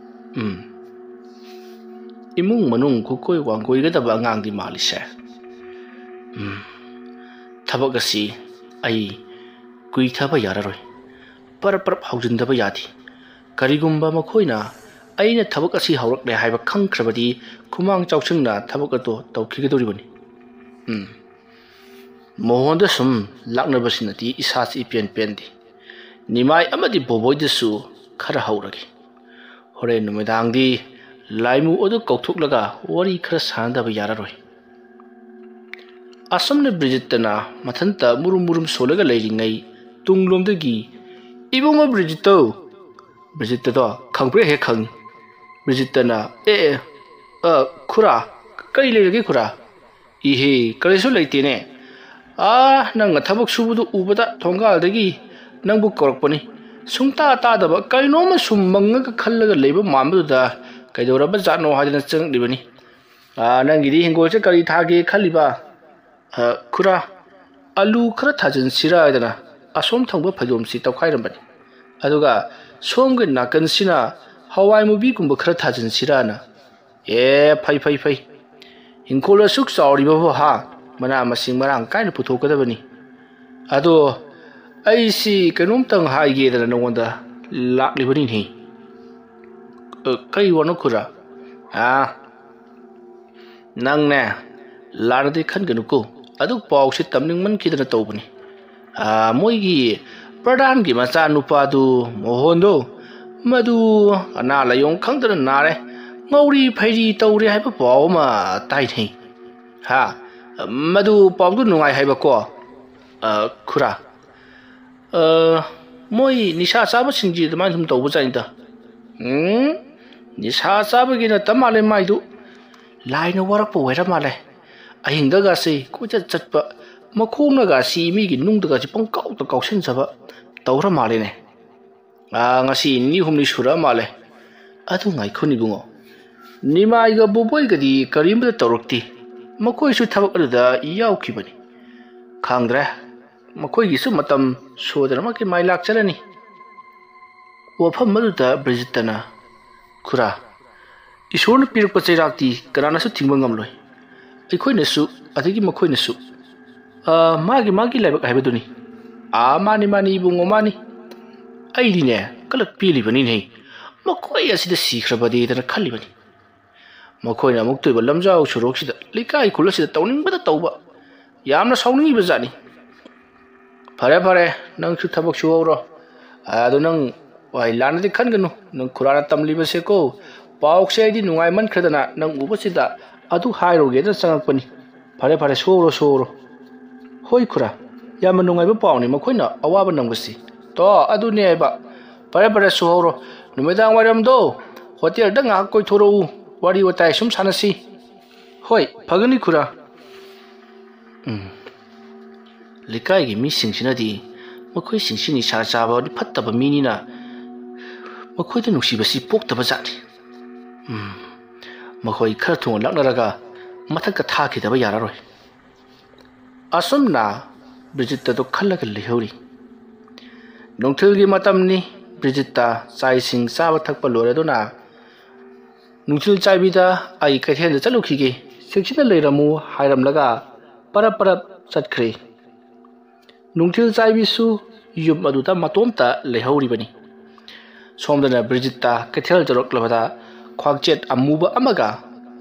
"ꯎꯝ, ꯏꯃꯨꯡ ꯃꯅꯨꯡ ꯈꯨꯀꯣꯏ ꯋꯥꯡꯒꯣꯏꯒꯗꯕ ꯑꯉꯥꯡꯗꯤ ꯃꯥꯜꯂꯤꯁꯦ꯫ "ꯎꯝ, ꯊꯕꯛ ꯑꯁꯤ ꯑꯩ ꯀꯨꯏꯊꯕ ꯌꯥꯔꯔꯣꯏ꯫ ꯄꯔꯞ ꯄꯔꯞ ꯍꯧꯖꯤꯟꯗꯕ ꯌꯥꯗꯦ꯫ ꯀꯔꯤꯒꯨꯝꯕ ꯃꯈꯣꯏꯅ ꯑꯩꯅ ꯊꯕꯛ ꯑꯁꯤ ꯍꯧꯔꯛꯂꯦ ꯍꯥꯏꯕ ꯈꯪꯈ꯭ꯔꯕꯗꯤ, ꯈꯨꯃꯥꯡ ꯆꯥꯎꯁꯤꯟꯅ ꯊꯕꯛ ꯑꯗꯨ ꯇꯧꯈꯤꯒꯗꯧꯔꯤꯕꯅꯤ꯫ ꯎꯝ, ꯃꯣꯍꯣꯟꯗ ꯁꯨꯝ ꯂꯥꯛꯅꯕꯁꯤꯅꯗꯤ ꯏꯁꯥꯁꯤ ꯏꯄꯦꯟ ꯄꯦꯟꯗꯦ꯫ ꯅꯤꯃꯥꯏ ꯑꯃꯗꯤ ꯕꯣꯕꯣꯏꯗꯁꯨ ꯈꯔ ꯍꯧꯔꯒꯦ꯫ ꯍꯣꯔꯦꯟ ꯅꯨꯃꯤꯗꯥꯡꯗꯤ ꯂꯥꯏꯃꯨ ꯑꯗꯨ ꯀꯧꯊꯣꯛꯂꯒ ꯋꯥꯔꯤ ꯈꯔ ꯁꯥꯟꯅꯗꯕ ꯌꯥꯔꯔꯣꯏ"꯫ ꯑꯁꯨꯝꯅ ꯕ꯭ꯔꯤꯖꯤꯠꯇꯅ ꯃꯊꯟꯇ ꯃꯨꯔꯨꯝ ꯃꯨꯔꯨꯝ ꯁꯣꯜꯂꯒ ꯂꯩꯔꯤꯉꯩ, ꯇꯨꯡꯂꯣꯝꯗꯒꯤ, "ꯏꯕꯨꯡꯉꯣ ꯕ꯭ꯔꯤꯖꯤꯠꯇꯧ!" ꯕ꯭ꯔꯤꯖꯤꯠꯇꯗꯣ ꯈꯪꯕ꯭ꯔꯥ ꯍꯦꯛ ꯈꯪꯉꯤ꯫ ꯕ꯭ꯔꯤꯖꯤꯠꯇꯅ, "ꯑꯦ, ꯑꯦ, ꯑ, ꯈꯨꯔꯥ, ꯀꯔꯤ ꯂꯩꯔꯒꯦ ꯈꯨꯔꯥ?" "ꯏꯍꯦ, ꯀꯔꯤꯁꯨ ꯂꯩꯇꯦꯅꯦ꯫ ꯑꯥ, ꯅꯪꯅ ꯊꯕꯛ ꯁꯨꯕꯗꯨ ꯎꯕꯗ ꯊꯣꯡꯒꯥꯜꯗꯒꯤ ꯅꯪꯕꯨ ꯀꯧꯔꯛꯄꯅꯤ꯫ ꯁꯨꯡꯇꯥ ꯇꯥꯗꯕ ꯀꯩꯅꯣꯝꯃ ꯁꯨꯝ ꯃꯪꯉꯒ ꯈꯜꯂꯒ ꯂꯩꯕ ꯃꯥꯟꯕꯗꯨꯗ ꯀꯩꯗꯧꯔꯕ ꯖꯥꯠꯅꯣ ꯍꯥꯏꯗꯅ ꯆꯪꯂꯛꯂꯤꯕꯅꯤ꯫ ꯑꯥ, ꯅꯪꯒꯤꯗꯤ ꯍꯤꯡꯒꯣꯜꯁꯦ ꯀꯔꯤ ꯊꯥꯒꯦ ꯈꯜꯂꯤꯕ?" "ꯑ, ꯈꯨꯔꯥ, ꯑꯂꯨ ꯈꯔ ꯊꯥꯖꯤꯟꯁꯤꯔꯥ ꯍꯥꯏꯗꯅ ꯑꯁꯣꯝ ꯊꯪꯕ ꯐꯩꯗꯣꯝꯁꯤ ꯇꯧꯈꯥꯏꯔꯝꯕꯅꯤ꯫ ꯑꯗꯨꯒ ꯁꯣꯝꯒꯤ ꯅꯥꯀꯟꯁꯤꯅ ꯍꯋꯥꯏ ꯃꯨꯕꯤꯒꯨꯝꯕ ꯈꯔ ꯊꯥꯖꯤꯟꯁꯤꯔꯥꯅ"꯫ "ꯑꯦ, ꯐꯩ, ꯐꯩ, ꯐꯩ꯫ ꯏꯪꯈꯣꯜ ꯑꯁꯨꯛ ꯆꯥꯎꯔꯤꯕꯕꯨ ꯍꯥ, ꯃꯅꯥ ꯃꯁꯤꯡ ꯃꯔꯥꯡ ꯀꯥꯏꯅ ꯄꯨꯊꯣꯛꯀꯗꯕꯅꯤ꯫ ꯑꯗꯣ ꯑꯩꯁꯤ ꯀꯩꯅꯣꯝꯇꯪ ꯍꯥꯏꯒꯦꯗꯅ ꯅꯉꯣꯟꯗ ꯂꯥꯛꯂꯤꯕꯅꯤꯅꯦ"꯫ "ꯑ, ꯀꯩ ꯋꯥꯅꯣ ꯈꯨꯔꯥ?" "ꯑꯥ, ꯅꯪꯅꯦ, ꯂꯥꯟꯅꯗꯤ ꯈꯟꯒꯅꯨꯀꯣ, ꯑꯗꯨ ꯄꯥꯎꯁꯤ ꯇꯝꯅꯤꯡꯃꯟꯈꯤꯗꯅ ꯇꯧꯕꯅꯤ꯫ ꯑꯥ, ꯃꯣꯏꯒꯤ ꯄ꯭ꯔꯙꯥꯟꯒꯤ ꯃꯆꯥꯅꯨꯄꯥꯗꯨ, ꯃꯣꯍꯣꯟꯗꯣ, ꯃꯗꯨ ꯑꯅꯥ ꯂꯥꯏꯌꯣꯡ ꯈꯪꯗꯅ ꯅꯥꯔꯦ꯫ ꯉꯧꯔꯤ ꯐꯩꯔꯤ ꯇꯧꯔꯦ ꯍꯥꯏꯕ ꯄꯥꯎ ꯑꯃ ꯇꯥꯏꯅꯦ꯫ ꯍꯥ? ꯃꯗꯨ ꯄꯥꯎꯗꯨ ꯅꯨꯡꯉꯥꯏ ꯍꯥꯏꯕꯀꯣ, ꯑ, ꯈꯨꯔꯥ?" "ꯑ, ꯃꯣꯏ ꯅꯤꯁꯥ ꯆꯥꯕꯁꯤꯡꯁꯤ ꯑꯗꯨꯃꯥꯏꯅ ꯁꯨꯝ ꯇꯧꯕꯖꯥꯠꯅꯤꯗ"꯫ "ꯎꯝ, ꯅꯤꯁꯥ ꯆꯥꯕꯒꯤ ꯅꯠꯇ ꯃꯥꯜꯂꯦ ꯃꯥꯏꯗꯨ꯫ ꯂꯥꯏꯅ ꯋꯥꯔꯛꯄ ꯑꯣꯏꯔ ꯃꯥꯜꯂꯦ꯫ ꯑꯍꯤꯡꯗꯒꯁꯦ ꯀꯣꯏꯆꯠ ꯆꯠꯄ, ꯃꯈꯣꯡꯅꯒꯁꯤ ꯃꯤꯒꯤ ꯅꯨꯡꯗꯒꯁꯤ ꯄꯪꯀꯥꯎꯗ ꯀꯥꯎꯁꯤꯟꯖꯕ ꯇꯧꯔ ꯃꯥꯜꯂꯦꯅꯦ꯫ ꯑꯥ, ꯉꯁꯤ ꯅꯤꯅꯤ ꯍꯨꯝꯅꯤ ꯁꯨꯔꯛꯑ ꯃꯥꯜꯂꯦ꯫ ꯑꯗꯨ ꯉꯥꯏꯈꯣꯅꯦ ꯏꯕꯨꯡꯉꯣ, ꯅꯤꯃꯥꯏꯒ ꯕꯣꯕꯣꯏꯒꯗꯤ ꯀꯔꯤꯝꯇ ꯇꯧꯔꯛꯇꯦ꯫ ꯃꯈꯣꯏꯁꯨ ꯊꯕꯛ ꯑꯗꯨꯗ ꯌꯥꯎꯈꯤꯕꯅꯤ꯫ ꯈꯪꯗ꯭ꯔꯦ, ꯃꯈꯣꯏꯒꯤꯁꯨ ꯃꯇꯝ ꯁꯣꯏꯗꯅꯃꯛꯀꯤ ꯃꯥꯏ ꯂꯥꯛꯆꯔꯅꯤ"꯫ ꯋꯥꯐꯝ ꯑꯗꯨꯗ ꯕ꯭ꯔꯤꯖꯤꯠꯇꯅ, "ꯈꯨꯔꯥ, ꯏꯁꯣꯔꯅ ꯄꯤꯔꯛꯄ ꯆꯩꯔꯥꯛꯇꯤ ꯀꯅꯥꯅꯁꯨ ꯊꯤꯡꯕ ꯉꯝꯂꯣꯏ꯫ ꯑꯩꯈꯣꯏꯅꯁꯨ, ꯑꯗꯒꯤ ꯃꯈꯣꯏꯅꯁꯨ, "ꯑ, ꯃꯥꯒꯤ, ꯃꯥꯒꯤ ꯂꯥꯏꯕꯛ ꯍꯥꯏꯕꯗꯨꯅꯤ꯫ ꯑꯥ, ꯃꯥꯅꯤ, ꯃꯥꯅꯤ, ꯏꯕꯨꯡꯉꯣ, ꯃꯥꯅꯤ꯫ ꯑꯩꯗꯤꯅꯦ, ꯀꯂꯛ ꯄꯦꯜꯂꯤꯕꯅꯤꯅꯦ꯫ ꯃꯈꯣꯏ ꯑꯁꯤꯗ ꯁꯤꯈ꯭ꯔꯕꯗꯤꯗꯅ ꯈꯜꯂꯤꯕꯅꯤ꯫ ꯃꯈꯣꯏꯅ ꯑꯃꯨꯛꯇꯣꯏꯕ ꯂꯝꯖꯥꯎ ꯁꯣꯔꯣꯛꯁꯤꯗ, ꯂꯩꯀꯥꯏ ꯈꯨꯜ ꯑꯁꯤꯗ ꯇꯧꯅꯤꯡꯕꯗ ꯇꯧꯕ꯫ ꯌꯥꯝꯅ ꯁꯥꯎꯅꯤꯡꯉꯤꯕ ꯖꯥꯠꯅꯤ꯫ ꯐꯔꯦ, ꯐꯔꯦ, ꯅꯪꯁꯨ ꯊꯕꯛ ꯁꯨꯍꯧꯔꯣ꯫ ꯑꯗꯣ ꯅꯪ ꯋꯥꯍꯩ ꯂꯥꯟꯅꯗꯤ ꯈꯟꯒꯅꯨ꯫ ꯅꯪ ꯈꯨꯔꯥꯅ ꯇꯝꯂꯤꯕꯁꯦꯀꯣ, ꯄꯥꯎꯁꯦ ꯑꯩꯗꯤ ꯅꯨꯡꯉꯥꯏꯃꯟꯈ꯭ꯔꯗꯅ ꯅꯪ ꯎꯕꯁꯤꯗ ꯑꯗꯨ ꯍꯥꯏꯔꯨꯒꯦꯅ ꯆꯪꯉꯛꯄꯅꯤ꯫ ꯐꯔꯦ, ꯐꯔꯦ, ꯁꯨꯍꯧꯔꯣ, ꯁꯨꯍꯧꯔꯣ꯫" "ꯍꯣꯏ ꯈꯨꯔꯥ, ꯌꯥꯝꯅ ꯅꯨꯡꯉꯥꯏꯕ ꯄꯥꯎꯅꯤ ꯃꯈꯣꯏꯅ ꯑꯋꯥꯕ ꯅꯪꯕꯁꯤ꯫" "ꯇꯣ, ꯑꯗꯨꯅꯦ ꯍꯥꯏꯕ꯫ ꯐꯔꯦ, ꯐꯔꯦ, ꯁꯨꯍꯧꯔꯣ꯫ ꯅꯨꯃꯤꯗꯥꯡ ꯋꯥꯏꯔꯝꯗꯣ ꯍꯣꯇꯦꯜꯗ ꯉꯥꯏꯍꯥꯛ ꯀꯣꯏꯊꯣꯔꯛꯎ, ꯋꯥꯔꯤ ꯋꯥꯇꯥꯏ ꯁꯨꯝ ꯁꯥꯟꯅꯁꯤ꯫" "ꯍꯣꯏ, ꯐꯒꯅꯤ ꯈꯨꯔꯥ꯫" ꯎꯝ꯫ ꯂꯩꯀꯥꯏꯒꯤ ꯃꯤꯁꯤꯡꯁꯤꯅꯗꯤ ꯃꯈꯣꯏꯁꯤꯡꯁꯤ ꯅꯤꯁꯥ ꯆꯥꯕ ꯐꯠꯇꯕ ꯃꯤꯅꯤꯅ ꯃꯈꯣꯏꯗ ꯅꯨꯡꯁꯤꯕꯁꯤ ꯄꯣꯛꯇꯕ ꯖꯥꯠꯅꯤ꯫ ꯎꯝ꯫ ꯃꯈꯣꯏ ꯈꯔ ꯊꯨꯅ ꯂꯥꯛꯅꯔꯒ ꯃꯊꯛꯇ ꯊꯥꯈꯤꯗꯕ ꯌꯥꯔꯔꯣꯏ꯫ ꯑꯁꯨꯝꯅ ꯕ꯭ꯔꯤꯖꯤꯠꯇꯗꯨ ꯈꯜꯂꯒ ꯂꯩꯍꯧꯔꯤ꯫ ꯅꯨꯡꯊꯤꯜꯒꯤ ꯃꯇꯝꯅꯤ꯫ ꯕ꯭ꯔꯤꯖꯤꯠꯇ ꯆꯥꯛ ꯏꯁꯤꯡ ꯆꯥꯕ ꯊꯛꯄ ꯂꯣꯏꯔꯗꯨꯅ ꯅꯨꯡꯊꯤꯜ ꯆꯥꯏꯕꯤꯗ "ꯑꯩ ꯀꯩꯊꯦꯜꯗ ꯆꯠꯂꯨꯈꯤꯒꯦ, ꯆꯦꯛꯁꯤꯟꯅ ꯂꯩꯔꯝꯃꯨ" ꯍꯥꯏꯔꯝꯂꯒ ꯄꯔꯞ ꯄꯔꯞ ꯆꯠꯈ꯭ꯔꯦ꯫ ꯅꯨꯡꯊꯤꯜ ꯆꯥꯏꯕꯤꯁꯨ ꯌꯨꯝ ꯑꯗꯨꯗ ꯃꯇꯣꯝꯇ ꯂꯩꯍꯧꯔꯤꯕꯅꯤ꯫ ꯁꯣꯝꯗꯅ ꯕ꯭ꯔꯤꯖꯤꯠꯇ ꯀꯩꯊꯦꯜ ꯌꯧꯔꯛꯂꯕꯗ ꯈ꯭ꯋꯥꯡꯆꯦꯠ ꯑꯃꯨꯕ ꯑꯃꯒ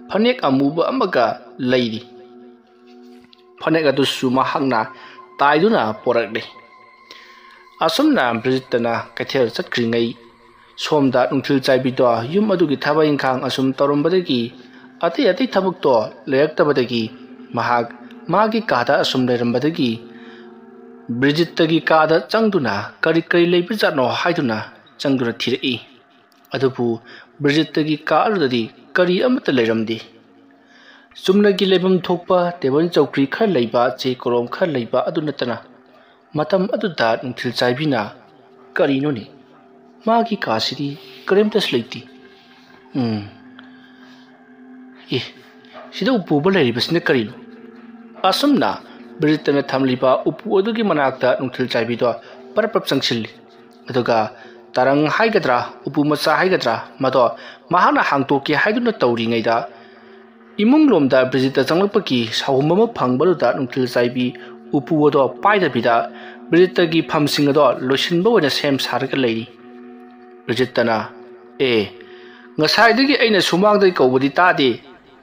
ꯐꯅꯦꯛ ꯑꯃꯨꯕ ꯑꯃꯒ ꯂꯩꯔꯤ꯫ ꯐꯅꯦꯛ ꯑꯗꯨꯁꯨ ꯃꯍꯥꯛꯅ ꯇꯥꯏꯗꯨꯅ ꯄꯣꯔꯛꯂꯤ꯫ ꯑꯁꯨꯝꯅ ꯕ꯭ꯔꯤꯖꯤꯠꯇꯅ ꯀꯩꯊꯦꯜ ꯆꯠꯈ꯭ꯔꯤꯉꯩ ꯁꯣꯝꯗ ꯅꯨꯡꯊꯤꯜ ꯆꯥꯏꯕꯤꯗꯣ ꯌꯨꯝ ꯑꯗꯨꯒꯤ ꯊꯕꯛ ꯏꯪꯈꯥꯡ ꯑꯁꯨꯝ ꯇꯧꯔꯝꯕꯗꯒꯤ, ꯑꯇꯩ ꯑꯇꯩ ꯊꯕꯛꯇꯣ ꯂꯩꯔꯛꯇꯕꯗꯒꯤ, ꯃꯍꯥꯛ ꯃꯥꯒꯤ ꯀꯥꯗ ꯑꯁꯨꯝ ꯂꯩꯔꯝꯕꯗꯒꯤ ꯕ꯭ꯔꯤꯖꯤꯠꯇꯒꯤ ꯀꯥꯗ ꯆꯪꯗꯨꯅ ꯀꯔꯤ ꯀꯔꯤ ꯂꯩꯕꯖꯥꯠꯅꯣ ꯍꯥꯏꯗꯨꯅ ꯆꯪꯗꯨꯅ ꯊꯤꯔꯛꯏ꯫ ꯑꯗꯨꯕꯨ ꯕ꯭ꯔꯤꯖꯤꯠꯇꯒꯤ ꯀꯥ ꯑꯗꯨꯗꯗꯤ ꯀꯔꯤ ꯑꯃꯠꯇ ꯂꯩꯔꯝꯗꯦ꯫ ꯆꯨꯝꯅꯒꯤ ꯂꯩꯐꯝ ꯊꯣꯛꯄ ꯇꯦꯕꯜ ꯆꯧꯀ꯭ꯔꯤ ꯈꯔ ꯂꯩꯕ, ꯆꯦ ꯀꯣꯂꯣꯝ ꯈꯔ ꯂꯩꯕ ꯑꯗꯨ ꯅꯠꯇꯅ ꯃꯇꯝ ꯑꯗꯨꯗ ꯅꯨꯡꯊꯤꯜ ꯆꯥꯏꯕꯤꯅ, "ꯀꯔꯤꯅꯣꯅꯦ? ꯃꯥꯒꯤ ꯀꯥꯁꯤꯗꯤ ꯀꯔꯤꯝꯇꯁꯨ ꯂꯩꯇꯦ꯫ ꯎꯝ꯫ ꯑꯦ, ꯁꯤꯗ ꯎꯄꯨ ꯑꯃ ꯂꯩꯔꯤꯕꯁꯤꯅ ꯀꯔꯤꯅꯣ?" ꯑꯁꯨꯝꯅ ꯕ꯭ꯔꯤꯖꯤꯠꯇꯅ ꯊꯝꯂꯤꯕ ꯎꯄꯨ ꯑꯗꯨꯒꯤ ꯃꯅꯥꯛꯇ ꯅꯨꯡꯊꯤꯜ ꯆꯥꯏꯕꯤꯗꯣ ꯄꯔꯞ ꯄꯔꯞ ꯆꯪꯁꯤꯜꯂꯤ꯫ ꯑꯗꯨꯒ ꯇꯔꯪ ꯍꯥꯏꯒꯗ꯭ꯔꯥ, ꯎꯄꯨ ꯃꯆꯥ ꯍꯥꯏꯒꯗ꯭ꯔꯥ, ꯃꯗꯣ ꯃꯍꯥꯛꯅ ꯍꯥꯡꯇꯣꯛꯀꯦ ꯍꯥꯏꯗꯨꯅ ꯇꯧꯔꯤꯉꯩꯗ, ꯏꯃꯨꯡ ꯂꯣꯝꯗ ꯕ꯭ꯔꯤꯖꯤꯠꯇ ꯆꯪꯂꯛꯄꯒꯤ ꯁꯥꯎꯍꯨꯝ ꯑꯃ ꯐꯪꯕꯗꯨꯗ ꯅꯨꯡꯊꯤꯜ ꯆꯥꯏꯕꯤ ꯎꯄꯨ ꯑꯗꯣ ꯄꯥꯏꯗꯕꯤꯗ ꯕ꯭ꯔꯤꯖꯤꯠꯇꯒꯤ ꯐꯝꯁꯤꯡ ꯑꯗꯣ ꯂꯣꯏꯁꯤꯟꯕ ꯑꯣꯏꯅ ꯁꯦꯝ ꯁꯥꯔꯒ ꯂꯩꯔꯤ꯫ ꯕ꯭ꯔꯤꯖꯤꯠꯇꯅ, "ꯑꯦ, ꯉꯁꯥꯏꯗꯒꯤ ꯑꯩꯅ ꯁꯨꯃꯥꯡꯗꯒꯤ ꯀꯧꯕꯗꯤ ꯇꯥꯗꯦ꯫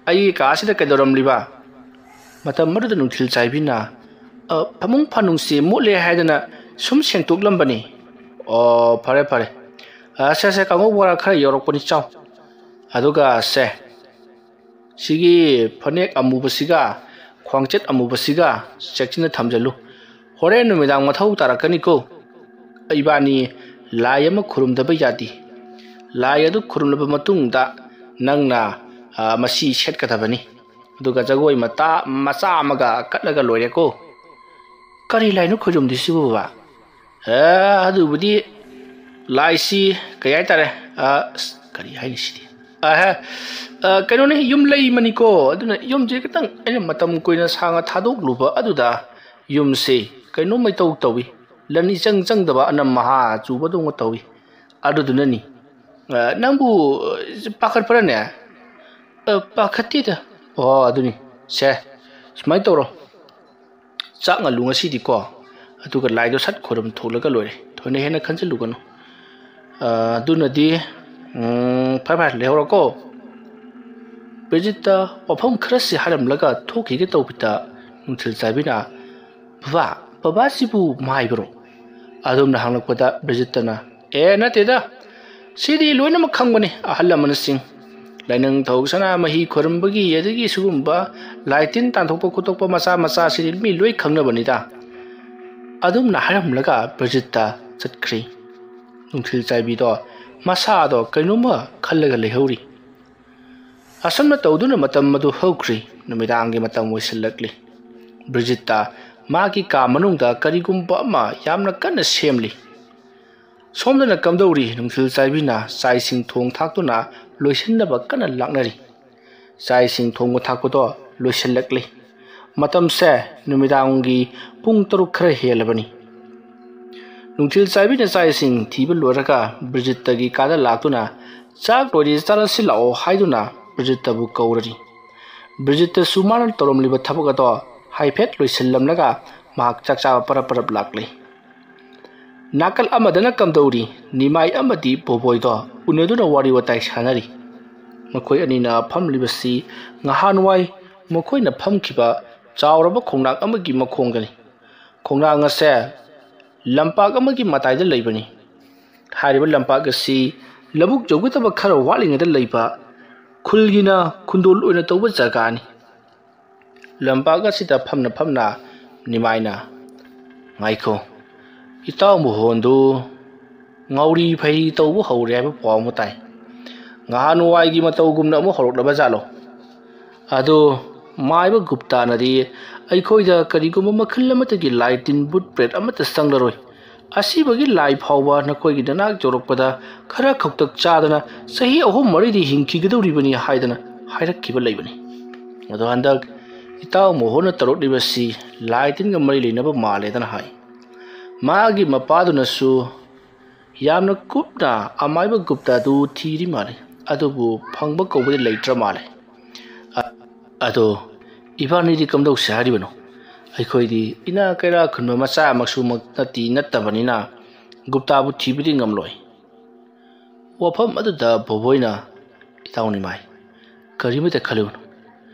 ꯑꯩꯒꯤ ꯀꯥꯁꯤꯗ ꯀꯩꯗꯧꯔꯝꯂꯤꯕ?" ꯃꯇꯝ ꯑꯗꯨꯗ ꯅꯨꯡꯊꯤꯜ ꯆꯥꯏꯕꯤꯅ, "ꯑ, ꯐꯃꯨꯡ ꯐꯥꯅꯨꯡꯁꯤ ꯃꯣꯠꯂꯦ ꯍꯥꯏꯗꯅ ꯁꯨꯝ ꯁꯦꯡꯇꯣꯛꯂꯝꯕꯅꯤ꯫" "ꯑꯣ, ꯐꯔꯦ, ꯐꯔꯦ꯫ ꯑ, ꯁꯦ, ꯁꯦ, ꯀꯥꯡꯉꯧ ꯕꯣꯔꯥ ꯈꯔ ꯌꯧꯔꯛꯄꯅꯤ, ꯆꯥꯎ꯫ ꯑꯗꯨꯒ ꯁꯦ, ꯁꯤꯒꯤ ꯐꯅꯦꯛ ꯑꯃꯨꯕꯁꯤꯒ ꯈ꯭ꯋꯥꯡꯆꯦꯠ ꯑꯃꯨꯕꯁꯤꯒ ꯆꯦꯛꯁꯤꯟꯅ ꯊꯝꯖꯜꯂꯨ꯫ ꯍꯣꯔꯦꯟ ꯅꯨꯃꯤꯗꯥꯡ ꯃꯊꯧ ꯇꯥꯔꯛꯀꯅꯤꯀꯣ꯫ ꯏꯕꯥꯅꯤ ꯂꯥꯏ ꯑꯃ ꯈꯨꯔꯨꯝꯗꯕ ꯌꯥꯗꯦ꯫ ꯂꯥꯏ ꯑꯗꯨ ꯈꯨꯔꯨꯝꯂꯕ ꯃꯇꯨꯡꯗ ꯅꯪꯅ, ꯑ, ꯃꯁꯤ ꯁꯦꯠꯀꯗꯕꯅꯤ꯫ ꯑꯗꯨꯒ ꯖꯒꯣꯏ ꯃꯇꯥ-, ꯃꯆꯥ ꯑꯃꯒ ꯀꯠꯂꯒ ꯂꯣꯏꯔꯦꯀꯣ꯫" "ꯀꯔꯤ ꯂꯥꯏꯅꯣ ꯈꯣꯏꯔꯨꯝꯗꯣꯏꯁꯤꯕꯨ, ꯕꯕꯥ?" "ꯑꯦ, ꯑꯗꯨꯕꯨꯗꯤ ꯂꯥꯏꯁꯤ ꯀꯩ ꯍꯥꯏꯇꯥꯔꯦ, ꯑ, ꯑꯁ, ꯀꯔꯤ ꯍꯥꯏꯅꯤ ꯁꯤꯗꯤ? ꯑꯍꯦ, ꯑ, ꯀꯩꯅꯣꯅꯤ, ꯌꯨꯝ ꯂꯩꯃꯅꯤꯀꯣ꯫ ꯑꯗꯨꯅ ꯌꯨꯝꯁꯦ ꯈꯤꯇꯪ ꯑꯩꯅ ꯃꯇꯝ ꯀꯨꯏꯅ ꯁꯥꯡꯅ ꯊꯥꯗꯣꯛꯂꯨꯕ ꯑꯗꯨꯗ ꯌꯨꯝꯁꯦ ꯀꯩꯅꯣꯝ ꯏꯇꯧ ꯇꯧꯏ꯫ ꯂꯟ ꯏꯆꯪ ꯆꯪꯗꯕ ꯑꯅꯝ ꯃꯍꯥ ꯆꯨꯕꯗꯧꯅ ꯇꯧꯏ꯫ ꯑꯗꯨꯗꯨꯅꯅꯤ꯫" "ꯑ, ꯅꯪꯕꯨ, ꯑ, ꯄꯥꯈꯠꯄ꯭ꯔꯅꯦ?" "ꯑ, ꯄꯥꯈꯠꯇꯦꯗ꯫" "ꯑꯣ, ꯑꯗꯨꯅꯤ꯫ ꯁꯦ, ꯁꯨꯃꯥꯏꯅ ꯇꯧꯔꯣ꯫ ꯆꯥꯛ ꯉꯜꯂꯨ ꯉꯁꯤꯗꯤꯀꯣ꯫ ꯑꯗꯨꯒ ꯂꯥꯏꯗꯣ ꯁꯠ ꯈꯣꯏꯔꯝ ꯊꯣꯛꯂꯒ ꯂꯣꯏꯔꯦ꯫ ꯊꯣꯏꯅ ꯍꯦꯟꯅ ꯈꯟꯖꯤꯜꯂꯨꯒꯅꯨ꯫ ꯑ, ꯑꯗꯨꯅꯗꯤ, ꯎꯝ, ꯐꯔꯦ, ꯐꯔꯦ, ꯂꯩꯍꯧꯔꯣꯀꯣ꯫" ꯕ꯭ꯔꯤꯖꯤꯠꯇ ꯋꯥꯐꯝ ꯈꯔꯁꯤ ꯍꯥꯏꯔꯝꯂꯒ ꯊꯣꯛꯈꯤꯒꯦ ꯇꯧꯕꯗ ꯅꯨꯡꯊꯤꯜ ꯆꯥꯏꯕꯤꯅ, "ꯕꯕꯥ, ꯕꯕꯥꯁꯤꯕꯨ ꯃꯥꯏꯕꯔꯣ?" ꯑꯗꯨꯝꯅ ꯍꯪꯂꯛꯄꯗ ꯕ꯭ꯔꯤꯖꯤꯠꯇꯅ, "ꯑꯦ, ꯅꯠꯇꯦꯗ, ꯁꯤꯗꯤ ꯂꯣꯏꯅꯃꯛ ꯈꯪꯕꯅꯤ ꯑꯍꯜ ꯂꯃꯟꯁꯤꯡ꯫ ꯂꯥꯏꯅꯤꯡꯊꯧ ꯁꯅꯥꯃꯍꯤ ꯈꯣꯏꯔꯝꯕꯒꯤ, ꯑꯗꯒꯤ ꯁꯤꯒꯨꯝꯕ ꯂꯥꯏ ꯇꯤꯟ ꯇꯥꯟꯊꯣꯛꯄ ꯈꯣꯠꯇꯣꯛꯄ ꯃꯆꯥ ꯃꯆꯥꯁꯤꯗꯤ ꯃꯤ ꯂꯣꯏ ꯈꯪꯅꯕꯅꯤꯗ꯫" ꯑꯗꯨꯝꯅ ꯍꯥꯏꯔꯝꯂꯒ ꯕ꯭ꯔꯤꯖꯤꯠꯇ ꯆꯠꯈ꯭ꯔꯤ꯫ ꯅꯨꯡꯊꯤꯜ ꯆꯥꯏꯕꯤꯗꯣ ꯃꯁꯥꯗꯣ ꯀꯩꯅꯣꯝꯃ ꯈꯜꯂꯒ ꯂꯩꯍꯧꯔꯤ꯫ ꯑꯁꯨꯝꯅ ꯇꯧꯗꯨꯅ ꯃꯇꯝ ꯑꯗꯨ ꯍꯧꯈ꯭ꯔꯤ꯫ ꯅꯨꯃꯤꯗꯥꯡꯒꯤ ꯃꯇꯝ ꯑꯣꯏꯁꯤꯜꯂꯛꯂꯤ꯫ ꯕ꯭ꯔꯤꯖꯤꯠꯇ ꯃꯥꯒꯤ ꯀꯥ ꯃꯅꯨꯡꯗ ꯀꯔꯤꯒꯨꯝꯕ ꯑꯃ ꯌꯥꯝꯅ ꯀꯟꯅ ꯁꯦꯝꯂꯤ꯫ ꯁꯣꯝꯗꯅ ꯀꯝꯗꯧꯔꯤ? ꯅꯨꯡꯊꯤꯜ ꯆꯥꯏꯕꯤꯅ ꯆꯥꯛ ꯏꯁꯤꯡ ꯊꯣꯡ ꯊꯥꯛꯇꯨꯅ ꯂꯣꯏꯁꯤꯟꯅꯕ ꯀꯟꯅ ꯂꯥꯛꯅꯔꯤ꯫ ꯆꯥꯛ ꯏꯁꯤꯡ ꯊꯣꯡꯕ ꯊꯥꯛꯄꯗꯣ ꯂꯣꯏꯁꯤꯜꯂꯛꯂꯤ꯫ ꯃꯇꯝꯁꯦ ꯅꯨꯃꯤꯗꯥꯡꯒꯤ ꯄꯨꯡ ꯇꯔꯨꯛ ꯈꯔ ꯍꯦꯜꯂꯕꯅꯤ꯫ ꯅꯨꯡꯊꯤꯜ ꯆꯥꯏꯕꯤꯅ ꯆꯥꯛ ꯏꯁꯤꯡ ꯊꯤꯕ ꯂꯣꯏꯔꯒ ꯕ꯭ꯔꯤꯖꯤꯠꯇꯒꯤ ꯀꯥꯗ ꯂꯥꯛꯇꯨꯅ, "ꯆꯥꯛ ꯂꯣꯏꯔꯦ, ꯆꯥꯔꯁꯤ ꯂꯥꯛꯑꯣ" ꯍꯥꯏꯗꯨꯅ ꯕ꯭ꯔꯤꯖꯤꯠꯇꯕꯨ ꯀꯧꯔꯔꯤ꯫ ꯕ꯭ꯔꯤꯖꯤꯠꯇꯁꯨ ꯃꯥꯅ ꯇꯧꯔꯝꯂꯤꯕ ꯊꯕꯛ ꯑꯗꯣ ꯍꯥꯏꯐꯦꯠ ꯂꯣꯏꯁꯤꯜꯂꯝꯂꯒ ꯃꯍꯥꯛ ꯆꯥꯛ ꯆꯥꯕ ꯄꯔꯞ ꯄꯔꯞ ꯂꯥꯛꯂꯤ꯫ ꯅꯥꯀꯜ ꯑꯃꯗꯅ ꯀꯝꯗꯧꯔꯤ? ꯅꯤꯃꯥꯏ ꯑꯃꯗꯤ ꯕꯣꯕꯣꯏꯗꯣ ꯎꯅꯗꯨꯅ ꯋꯥꯔꯤ ꯋꯥꯇꯥꯏ ꯁꯥꯟꯅꯔꯤ꯫ ꯃꯈꯣꯏ ꯑꯅꯤꯅ ꯐꯝꯂꯤꯕꯁꯤ ꯉꯍꯥꯟꯋꯥꯏ ꯃꯈꯣꯏꯅ ꯐꯝꯈꯤꯕ ꯆꯥꯎꯔꯕ ꯈꯣꯡꯅꯥꯡ ꯑꯃꯒꯤ ꯃꯈꯣꯡꯗꯅꯤ꯫ ꯈꯣꯡꯅꯥꯡ ꯑꯁꯦ ꯂꯝꯄꯥꯛ ꯑꯃꯒꯤ ꯃꯇꯥꯏꯗ ꯂꯩꯕꯅꯤ꯫ ꯍꯥꯏꯔꯤꯕ ꯂꯝꯄꯥꯛ ꯑꯁꯤ ꯂꯧꯕꯨꯛ ꯌꯧꯒꯗꯕ ꯈꯔ ꯋꯥꯠꯂꯤꯉꯩꯗ ꯂꯩꯕ ꯈꯨꯜꯒꯤꯅ ꯈꯨꯟꯗꯣꯜ ꯑꯣꯏꯅ ꯇꯧꯕ ꯖꯒꯥꯅꯤ꯫ ꯂꯝꯄꯥꯛ ꯑꯁꯤꯗ ꯐꯝꯅ ꯐꯝꯅ ꯅꯤꯃꯥꯏꯅ, "ꯉꯥꯏꯈꯣ, ꯏꯇꯥꯎ ꯃꯣꯍꯣꯟꯗꯨ ꯉꯥꯎꯔꯤ ꯐꯩꯔꯤ ꯇꯧꯕ ꯍꯧꯔꯦ ꯍꯥꯏꯕ ꯄꯥꯎ ꯑꯃ ꯇꯥꯏ꯫ ꯉꯍꯥꯟꯋꯥꯏꯒꯤ ꯃꯇꯧꯒꯨꯝꯅ ꯑꯃꯨꯛ ꯍꯧꯔꯛꯂꯕ ꯖꯥꯠꯂꯣ? ꯑꯗꯣ ꯃꯥꯏꯕ ꯒꯨꯞꯇꯥꯅꯗꯤ ꯑꯩꯈꯣꯏꯗ ꯀꯔꯤꯒꯨꯝꯕ ꯃꯈꯜ ꯑꯃꯠꯇꯒꯤ ꯂꯥꯏ ꯇꯤꯟ ꯚꯨꯠ ꯄ꯭ꯔꯦꯠ ꯑꯃꯠꯇ ꯆꯪꯂꯔꯣꯏ꯫ ꯑꯁꯤꯕꯒꯤ ꯂꯥꯏ ꯐꯥꯎꯕ ꯅꯈꯣꯏꯒꯤ ꯅꯅꯥꯛ ꯌꯧꯔꯛꯄꯗ ꯈꯔ ꯈꯧꯇꯛ ꯆꯥꯗꯅ ꯆꯍꯤ ꯑꯍꯨꯝ ꯃꯔꯤꯗꯤ ꯍꯤꯡꯈꯤꯒꯗꯧꯔꯤꯕꯅꯤ" ꯍꯥꯏꯗꯅ ꯍꯥꯏꯔꯛꯈꯤꯕ ꯂꯩꯕꯅꯤ꯫ ꯑꯗꯣ ꯍꯟꯗꯛ ꯏꯇꯥꯎ ꯃꯣꯍꯣꯟꯅ ꯇꯧꯔꯛꯂꯤꯕꯁꯤ ꯂꯥꯏ ꯇꯤꯟꯒ ꯃꯔꯤ ꯂꯩꯅꯕ ꯃꯥꯜꯂꯦꯗꯅ ꯍꯥꯏ꯫ ꯃꯥꯒꯤ ꯃꯄꯥꯗꯨꯅꯁꯨ ꯌꯥꯝꯅ ꯀꯨꯞꯅ ꯑꯃꯥꯏꯕ ꯒꯨꯞꯇ ꯑꯗꯨ ꯊꯤꯔꯤ ꯃꯥꯜꯂꯤ, ꯑꯗꯨꯕꯨ ꯐꯪꯕ ꯀꯧꯕꯗꯤ ꯂꯩꯇ꯭ꯔ ꯃꯥꯜꯂꯦ꯫ ꯑ-, ꯑꯗꯣ ꯏꯕꯥꯅꯤꯗꯤ ꯀꯝꯗꯧꯁꯦ ꯍꯥꯏꯔꯤꯕꯅꯣ? ꯑꯩꯈꯣꯏꯗꯤ ꯏꯅꯥ ꯀꯩꯔꯥ ꯈꯨꯟꯕ ꯃꯆꯥꯃꯛꯁꯨ ꯅꯠꯇꯤ ꯅꯠꯇꯕꯅꯤꯅ ꯒꯨꯞꯇꯥꯕꯨ ꯊꯤꯕꯗꯤ ꯉꯝꯂꯣꯏ꯫ ꯋꯥꯐꯝ ꯑꯗꯨꯗ ꯕꯣꯕꯣꯏꯅ, "ꯏꯇꯥꯎ ꯅꯤꯃꯥꯏ, ꯀꯔꯤꯃꯇ ꯈꯜꯂꯨꯅꯨ꯫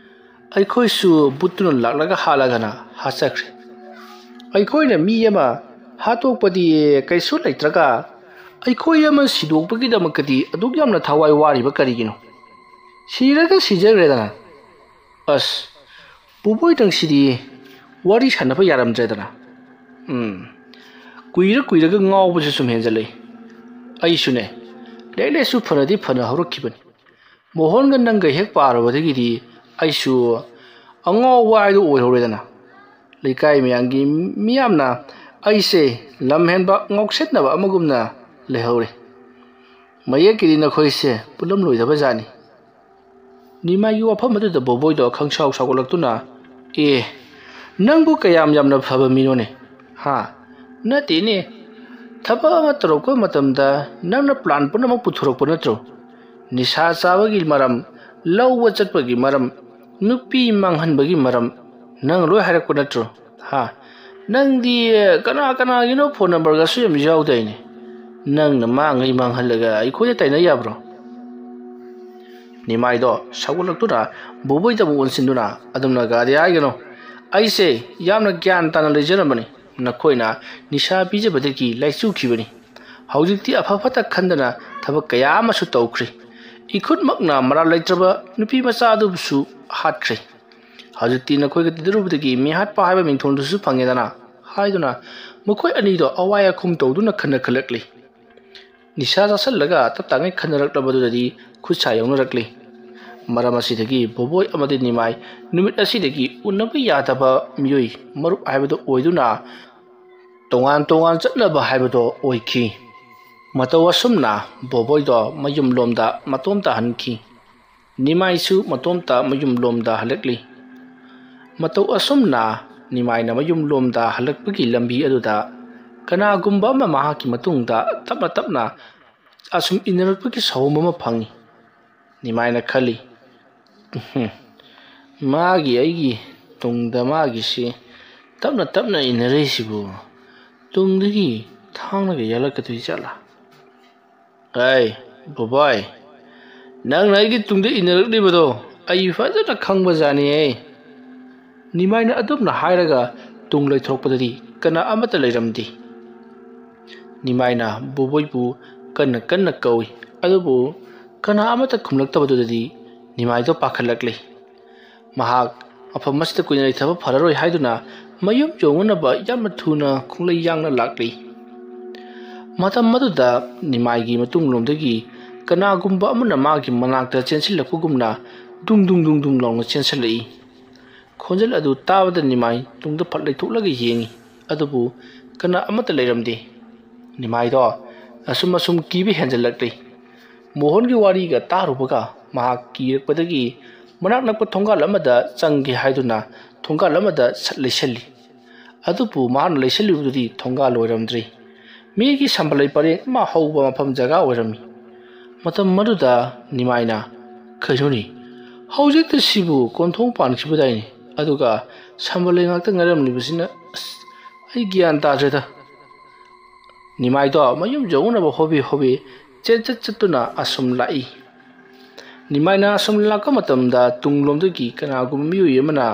ꯑꯩꯈꯣꯏꯁꯨ ꯕꯨꯠꯇꯨꯅ ꯂꯥꯛꯂꯒ ꯍꯥꯠꯂꯒꯅ ꯍꯥꯠꯆꯈ꯭ꯔꯦ꯫ ꯑꯩꯈꯣꯏꯅ ꯃꯤ ꯑꯃ ꯍꯥꯠꯇꯣꯛꯄꯗꯤ ꯀꯩꯁꯨ ꯂꯩꯇ꯭ꯔꯒ ꯑꯩꯈꯣꯏ ꯑꯃ ꯁꯤꯗꯣꯛꯄꯒꯤꯗꯃꯛꯇꯗꯤ ꯑꯗꯨꯛ ꯌꯥꯝꯅ ꯊꯋꯥꯏ ꯋꯥꯔꯤꯕ ꯀꯔꯤꯒꯤꯅꯣ? ꯁꯤꯔꯒ ꯁꯤꯖꯈ꯭ꯔꯦꯗꯅ꯫ ꯑꯁ, ꯄꯨꯕꯣꯏ ꯅꯪꯁꯤꯗꯤ ꯋꯥꯔꯤ ꯁꯥꯟꯅꯕ ꯌꯥꯔꯝꯗ꯭ꯔꯦꯗꯅ꯫ ꯎꯝ, ꯀꯨꯏꯔ ꯀꯨꯏꯔꯒ ꯉꯥꯎꯕꯁꯨ ꯁꯨꯝ ꯍꯦꯟꯖꯜꯂꯛꯏ꯫ ꯑꯩꯁꯨꯅꯦ, ꯂꯥꯏꯔꯤꯛ ꯂꯥꯏꯁꯨ ꯐꯅꯗꯤ ꯐꯅ ꯍꯧꯔꯛꯈꯤꯕꯅꯤ꯫ ꯃꯣꯍꯣꯟꯒ ꯅꯪꯒ ꯍꯦꯛ ꯄꯥꯔꯨꯕꯗꯒꯤꯗꯤ ꯑꯩꯁꯨ ꯑꯉꯥꯎꯕ ꯍꯥꯏꯗꯨ ꯑꯣꯏꯍꯧꯔꯦꯗꯅ꯫ ꯂꯩꯀꯥꯏ ꯃꯌꯥꯝꯒꯤ ꯃꯤꯌꯥꯝꯅ ꯑꯩꯁꯦ ꯂꯝꯍꯦꯟꯕ ꯉꯥꯎꯁꯤꯟꯅꯕ ꯑꯃꯒꯨꯝꯅ ꯂꯩꯍꯧꯔꯦ꯫ ꯃꯌꯦꯛꯀꯤꯗꯤ ꯅꯈꯣꯏꯁꯦ ꯄꯨꯜꯂꯝꯂꯣꯏꯗꯕ ꯖꯥꯠꯅꯤ꯫" ꯅꯤꯃꯥꯏꯒꯤ ꯋꯥꯐꯝ ꯑꯗꯨꯗ ꯕꯣꯕꯣꯏꯗꯣ ꯈꯪꯁꯥꯎ ꯁꯥꯎꯒꯠꯂꯛꯇꯨꯅ, "ꯑꯦ, ꯅꯪꯕꯨ ꯀꯌꯥꯝ ꯌꯥꯝꯅ ꯐꯕ ꯃꯤꯅꯣꯅꯦ? ꯍꯥ? ꯅꯠꯇꯦꯅꯦ, ꯊꯕꯛ ꯑꯃ ꯇꯧꯔꯛꯄ ꯃꯇꯝꯗ ꯅꯪꯅ ꯄ꯭ꯂꯥꯟ ꯄꯨꯝꯅꯃꯛ ꯄꯨꯊꯣꯔꯛꯄ ꯅꯠꯇ꯭ꯔꯣ? ꯅꯤꯁꯥ ꯆꯥꯕꯒꯤ ꯃꯔꯝ, ꯂꯧꯕ ꯆꯠꯄꯒꯤ ꯃꯔꯝ, ꯅꯨꯄꯤ ꯃꯥꯡꯍꯟꯕꯒꯤ ꯃꯔꯝ ꯅꯪ ꯂꯣꯏ ꯍꯥꯏꯔꯛꯄ ꯅꯠꯇ꯭ꯔꯣ? ꯍꯥ? ꯅꯪꯗꯤ ꯀꯅꯥ ꯀꯅꯥꯒꯤꯅꯣ ꯐꯣꯟ ꯅꯝꯕꯔꯒꯁꯨ ꯌꯥꯝ ꯌꯥꯎꯗꯥꯏꯅꯦ? ꯅꯪꯅ ꯃꯥꯡꯉꯩ ꯃꯥꯡꯍꯜꯂꯒ ꯑꯩꯈꯣꯏꯗ ꯇꯥꯏꯅ ꯌꯥꯕ꯭ꯔꯣ? ꯅꯤꯃꯥꯏꯗꯣ ꯁꯥꯎꯒꯠꯂꯛꯇꯨꯅ ꯕꯣꯕꯣꯏꯗ ꯑꯃꯨꯛ ꯑꯣꯟꯁꯤꯟꯗꯨꯅ, "ꯑꯗꯨꯝꯅ ꯒꯥꯗꯤ ꯍꯥꯏꯒꯅꯨ꯫ ꯑꯩꯁꯦ ꯌꯥꯝꯅ ꯒ꯭ꯌꯥꯟ ꯇꯥꯅ ꯂꯩꯖꯔꯝꯕꯅꯤ꯫ ꯅꯈꯣꯏꯅ ꯅꯤꯁꯥ ꯄꯤꯖꯕꯗꯒꯤ ꯂꯥꯏꯆꯨꯈꯤꯕꯅꯤ꯫ ꯍꯧꯖꯤꯛꯇꯤ ꯑꯐ ꯐꯠꯇ ꯈꯟꯗꯅ ꯊꯕꯛ ꯀꯌꯥ ꯑꯃꯁꯨ ꯇꯧꯈ꯭ꯔꯤ꯫ ꯏꯈꯨꯠꯃꯛꯅ ꯃꯔꯥꯜ ꯂꯩꯇ꯭ꯔꯕ ꯅꯨꯄꯤ ꯃꯆꯥ ꯑꯗꯨꯕꯨꯁꯨ ꯍꯥꯠꯈ꯭ꯔꯦ꯫ ꯍꯧꯖꯤꯛꯇꯤ ꯅꯈꯣꯏꯒ ꯇꯤꯟꯅꯔꯨꯕꯗꯒꯤ ꯃꯤꯍꯥꯠꯄ ꯍꯥꯏꯕ ꯃꯤꯡꯊꯣꯜꯗꯨꯁꯨ ꯐꯪꯉꯦꯗꯅ" ꯍꯥꯏꯗꯨꯅ ꯃꯈꯣꯏ ꯑꯅꯤꯗꯣ ꯑꯋꯥꯏ ꯑꯈꯨꯝ ꯇꯧꯗꯨꯅ ꯈꯟꯅ ꯈꯜꯂꯛꯂꯤ꯫ ꯅꯤꯁꯥ ꯆꯥꯁꯤꯜꯂꯒ ꯇꯞ ꯇꯥꯉꯩ ꯈꯟꯅꯔꯛꯂꯕꯗꯨꯗꯗꯤ ꯈꯨꯠꯁꯥ ꯌꯧꯅꯔꯛꯂꯤ꯫ ꯃꯔꯝ ꯑꯁꯤꯗꯒꯤ ꯕꯣꯕꯣꯏ ꯑꯃꯗꯤ ꯅꯤꯃꯥꯏ ꯅꯨꯃꯤꯠ ꯑꯁꯤꯗꯒꯤ ꯎꯅꯕ ꯌꯥꯗꯕ ꯃꯤꯑꯣꯏ ꯃꯔꯨꯞ ꯍꯥꯏꯕꯗꯨ ꯑꯣꯏꯗꯨꯅ ꯇꯣꯉꯥꯟ ꯇꯣꯉꯥꯟ ꯆꯠꯅꯕ ꯍꯥꯏꯕꯗꯣ ꯑꯣꯏꯈꯤ꯫ ꯃꯇꯧ ꯑꯁꯨꯝꯅ ꯕꯣꯕꯣꯏꯗꯣ ꯃꯌꯨꯝꯂꯣꯝꯗ ꯃꯇꯣꯝꯇ ꯍꯟꯈꯤ꯫ ꯅꯤꯃꯥꯏꯁꯨ ꯃꯇꯣꯝꯇ ꯃꯌꯨꯝꯂꯣꯝꯗ ꯍꯜꯂꯛꯂꯤ꯫ ꯃꯇꯧ ꯑꯁꯨꯝꯅ ꯅꯤꯃꯥꯏꯅ ꯃꯌꯨꯝꯂꯣꯝꯗ ꯍꯜꯂꯛꯄꯒꯤ ꯂꯝꯕꯤ ꯑꯗꯨꯗ ꯀꯅꯥꯒꯨꯝꯕ ꯑꯃ ꯃꯍꯥꯛꯀꯤ ꯃꯇꯨꯡꯗ ꯇꯞꯅ ꯇꯞꯅ ꯑꯁꯨꯝ ꯏꯟꯅꯔꯛꯄꯒꯤ ꯁꯥꯎꯝ ꯑꯃ ꯐꯪꯏ꯫ ꯅꯤꯃꯥꯏꯅ ꯈꯜꯂꯤ, "ꯎꯝꯍꯨꯝ, ꯃꯥꯒꯤ ꯑꯩꯒꯤ ꯇꯨꯡꯗ ꯃꯥꯒꯤꯁꯤ ꯇꯞꯅ ꯇꯞꯅ ꯏꯟꯅꯔꯛꯏꯁꯤꯕꯨ ꯇꯨꯡꯗꯒꯤ ꯊꯥꯡꯅꯒ ꯌꯥꯜꯂꯛꯀꯗꯣꯏ ꯖꯥꯠꯂꯥ? ꯑꯩ, ꯕꯣꯕꯣꯏ, ꯅꯪꯅ ꯑꯩꯒꯤ ꯇꯨꯡꯗ ꯏꯟꯅꯔꯛꯂꯤꯕꯗꯣ ꯑꯩ ꯐꯖꯅ ꯈꯪꯕꯖꯥꯠꯅꯤꯍꯦ꯫" ꯅꯤꯃꯥꯏꯅ ꯑꯗꯨꯝꯅ ꯍꯥꯏꯔꯒ ꯇꯨꯡ ꯂꯩꯊꯣꯔꯛꯄꯗꯗꯤ ꯀꯅꯥ ꯑꯃꯠꯇ ꯂꯩꯔꯝꯗꯦ꯫ ꯅꯤꯃꯥꯏꯅ ꯕꯣꯕꯣꯏꯕꯨ ꯀꯟꯅ ꯀꯟꯅ ꯀꯧꯏ, ꯑꯗꯨꯕꯨ ꯀꯅꯥ ꯑꯃꯠꯇ ꯈꯨꯝꯂꯛꯇꯕꯗꯨꯗꯗꯤ ꯅꯤꯃꯥꯏꯗꯣ ꯄꯥꯈꯠꯂꯛꯂꯦ꯫ ꯃꯍꯥꯛ ꯃꯐꯝ ꯑꯁꯤꯗ ꯀꯨꯏꯅ ꯂꯩꯊꯕ ꯐꯔꯔꯣꯏ ꯍꯥꯏꯗꯨꯅ ꯃꯌꯨꯝ ꯌꯧꯅꯅꯕ ꯌꯥꯝꯅ ꯊꯨꯅ ꯈꯣꯡꯂꯩ ꯌꯥꯡꯅ ꯂꯥꯛꯂꯤ꯫ ꯃꯇꯝ ꯑꯗꯨꯗ ꯅꯤꯃꯥꯏꯒꯤ ꯃꯇꯨꯡꯂꯣꯝꯗꯒꯤ ꯀꯅꯥꯒꯨꯝꯕ ꯑꯃꯅ ꯃꯥꯒꯤ ꯃꯅꯥꯛꯇ ꯆꯦꯟꯁꯤꯜꯂꯛꯄꯒꯨꯝꯅ ꯗꯨꯡ ꯗꯨꯡ ꯗꯨꯡ ꯗꯨꯡ ꯂꯥꯎꯅ ꯆꯦꯟꯁꯤꯜꯂꯛꯏ꯫ ꯈꯣꯟꯖꯦꯜ ꯑꯗꯨ ꯇꯥꯕꯗ ꯅꯤꯃꯥꯏ ꯇꯨꯡꯗ ꯐꯠ ꯂꯩꯊꯣꯛꯂꯒ ꯌꯦꯡꯏ, ꯑꯗꯨꯕꯨ ꯀꯅꯥ ꯑꯃꯠꯇ ꯂꯩꯔꯝꯗꯦ꯫ ꯅꯤꯃꯥꯏꯗꯣ ꯑꯁꯨꯝ ꯑꯁꯨꯝ ꯀꯤꯕ ꯍꯦꯟꯖꯜꯂꯛꯂꯤ꯫ ꯃꯣꯍꯟꯒꯤ ꯋꯥꯔꯤꯒ ꯇꯥꯔꯨꯕꯒ ꯃꯍꯥꯛ ꯀꯤꯔꯛꯄꯗꯒꯤ ꯃꯅꯥꯛ ꯅꯛꯄ ꯊꯣꯡꯒꯥꯜ ꯑꯃꯗ ꯆꯪꯒꯦ ꯍꯥꯏꯗꯨꯅ ꯊꯣꯡꯒꯥꯜ ꯑꯃꯗ ꯁꯠ ꯂꯩꯁꯜꯂꯤ꯫ ꯑꯗꯨꯕꯨ ꯃꯍꯥꯛꯅ ꯂꯩꯁꯜꯂꯤꯕꯗꯨꯗꯤ ꯊꯣꯡꯒꯥꯜ ꯑꯣꯏꯔꯝꯗ꯭ꯔꯤ꯫ ꯃꯤꯒꯤ ꯁꯝꯕꯜꯂꯩ ꯄꯔꯦꯡ ꯑꯃ ꯍꯧꯕ ꯃꯐꯝ ꯖꯒꯥ ꯑꯣꯏꯔꯝꯃꯤ꯫ ꯃꯇꯝ ꯑꯗꯨꯗ ꯅꯤꯃꯥꯏꯅ, "ꯀꯩꯅꯣꯅꯦ, "ꯍꯧꯖꯤꯛꯇ ꯁꯤꯕꯨ ꯀꯣꯟꯊꯣꯡ ꯄꯥꯟꯈꯤꯕꯗꯥꯏꯅꯤ, ꯑꯗꯨꯒ ꯁꯝꯕꯜ ꯂꯩꯉꯥꯛꯇ ꯉꯥꯏꯔꯝꯂꯤꯕꯁꯤꯅ, ꯑꯁ, ꯑꯩ ꯒ꯭ꯌꯥꯟ ꯇꯥꯗ꯭ꯔꯦꯗ"꯫ ꯅꯤꯃꯥꯏꯗꯣ ꯃꯌꯨꯝ ꯌꯧꯅꯕ ꯍꯣꯕꯦ ꯍꯣꯕꯦ ꯆꯦꯟꯆꯠ ꯆꯠꯇꯨꯅ ꯑꯁꯨꯝ ꯂꯥꯛꯏ꯫ ꯅꯤꯃꯥꯏꯅ ꯑꯁꯨꯝ ꯂꯥꯛꯄ ꯃꯇꯝꯗ ꯇꯨꯡꯂꯣꯝꯗꯒꯤ ꯀꯅꯥꯒꯨꯝꯕ ꯃꯤꯑꯣꯏ ꯑꯃꯅ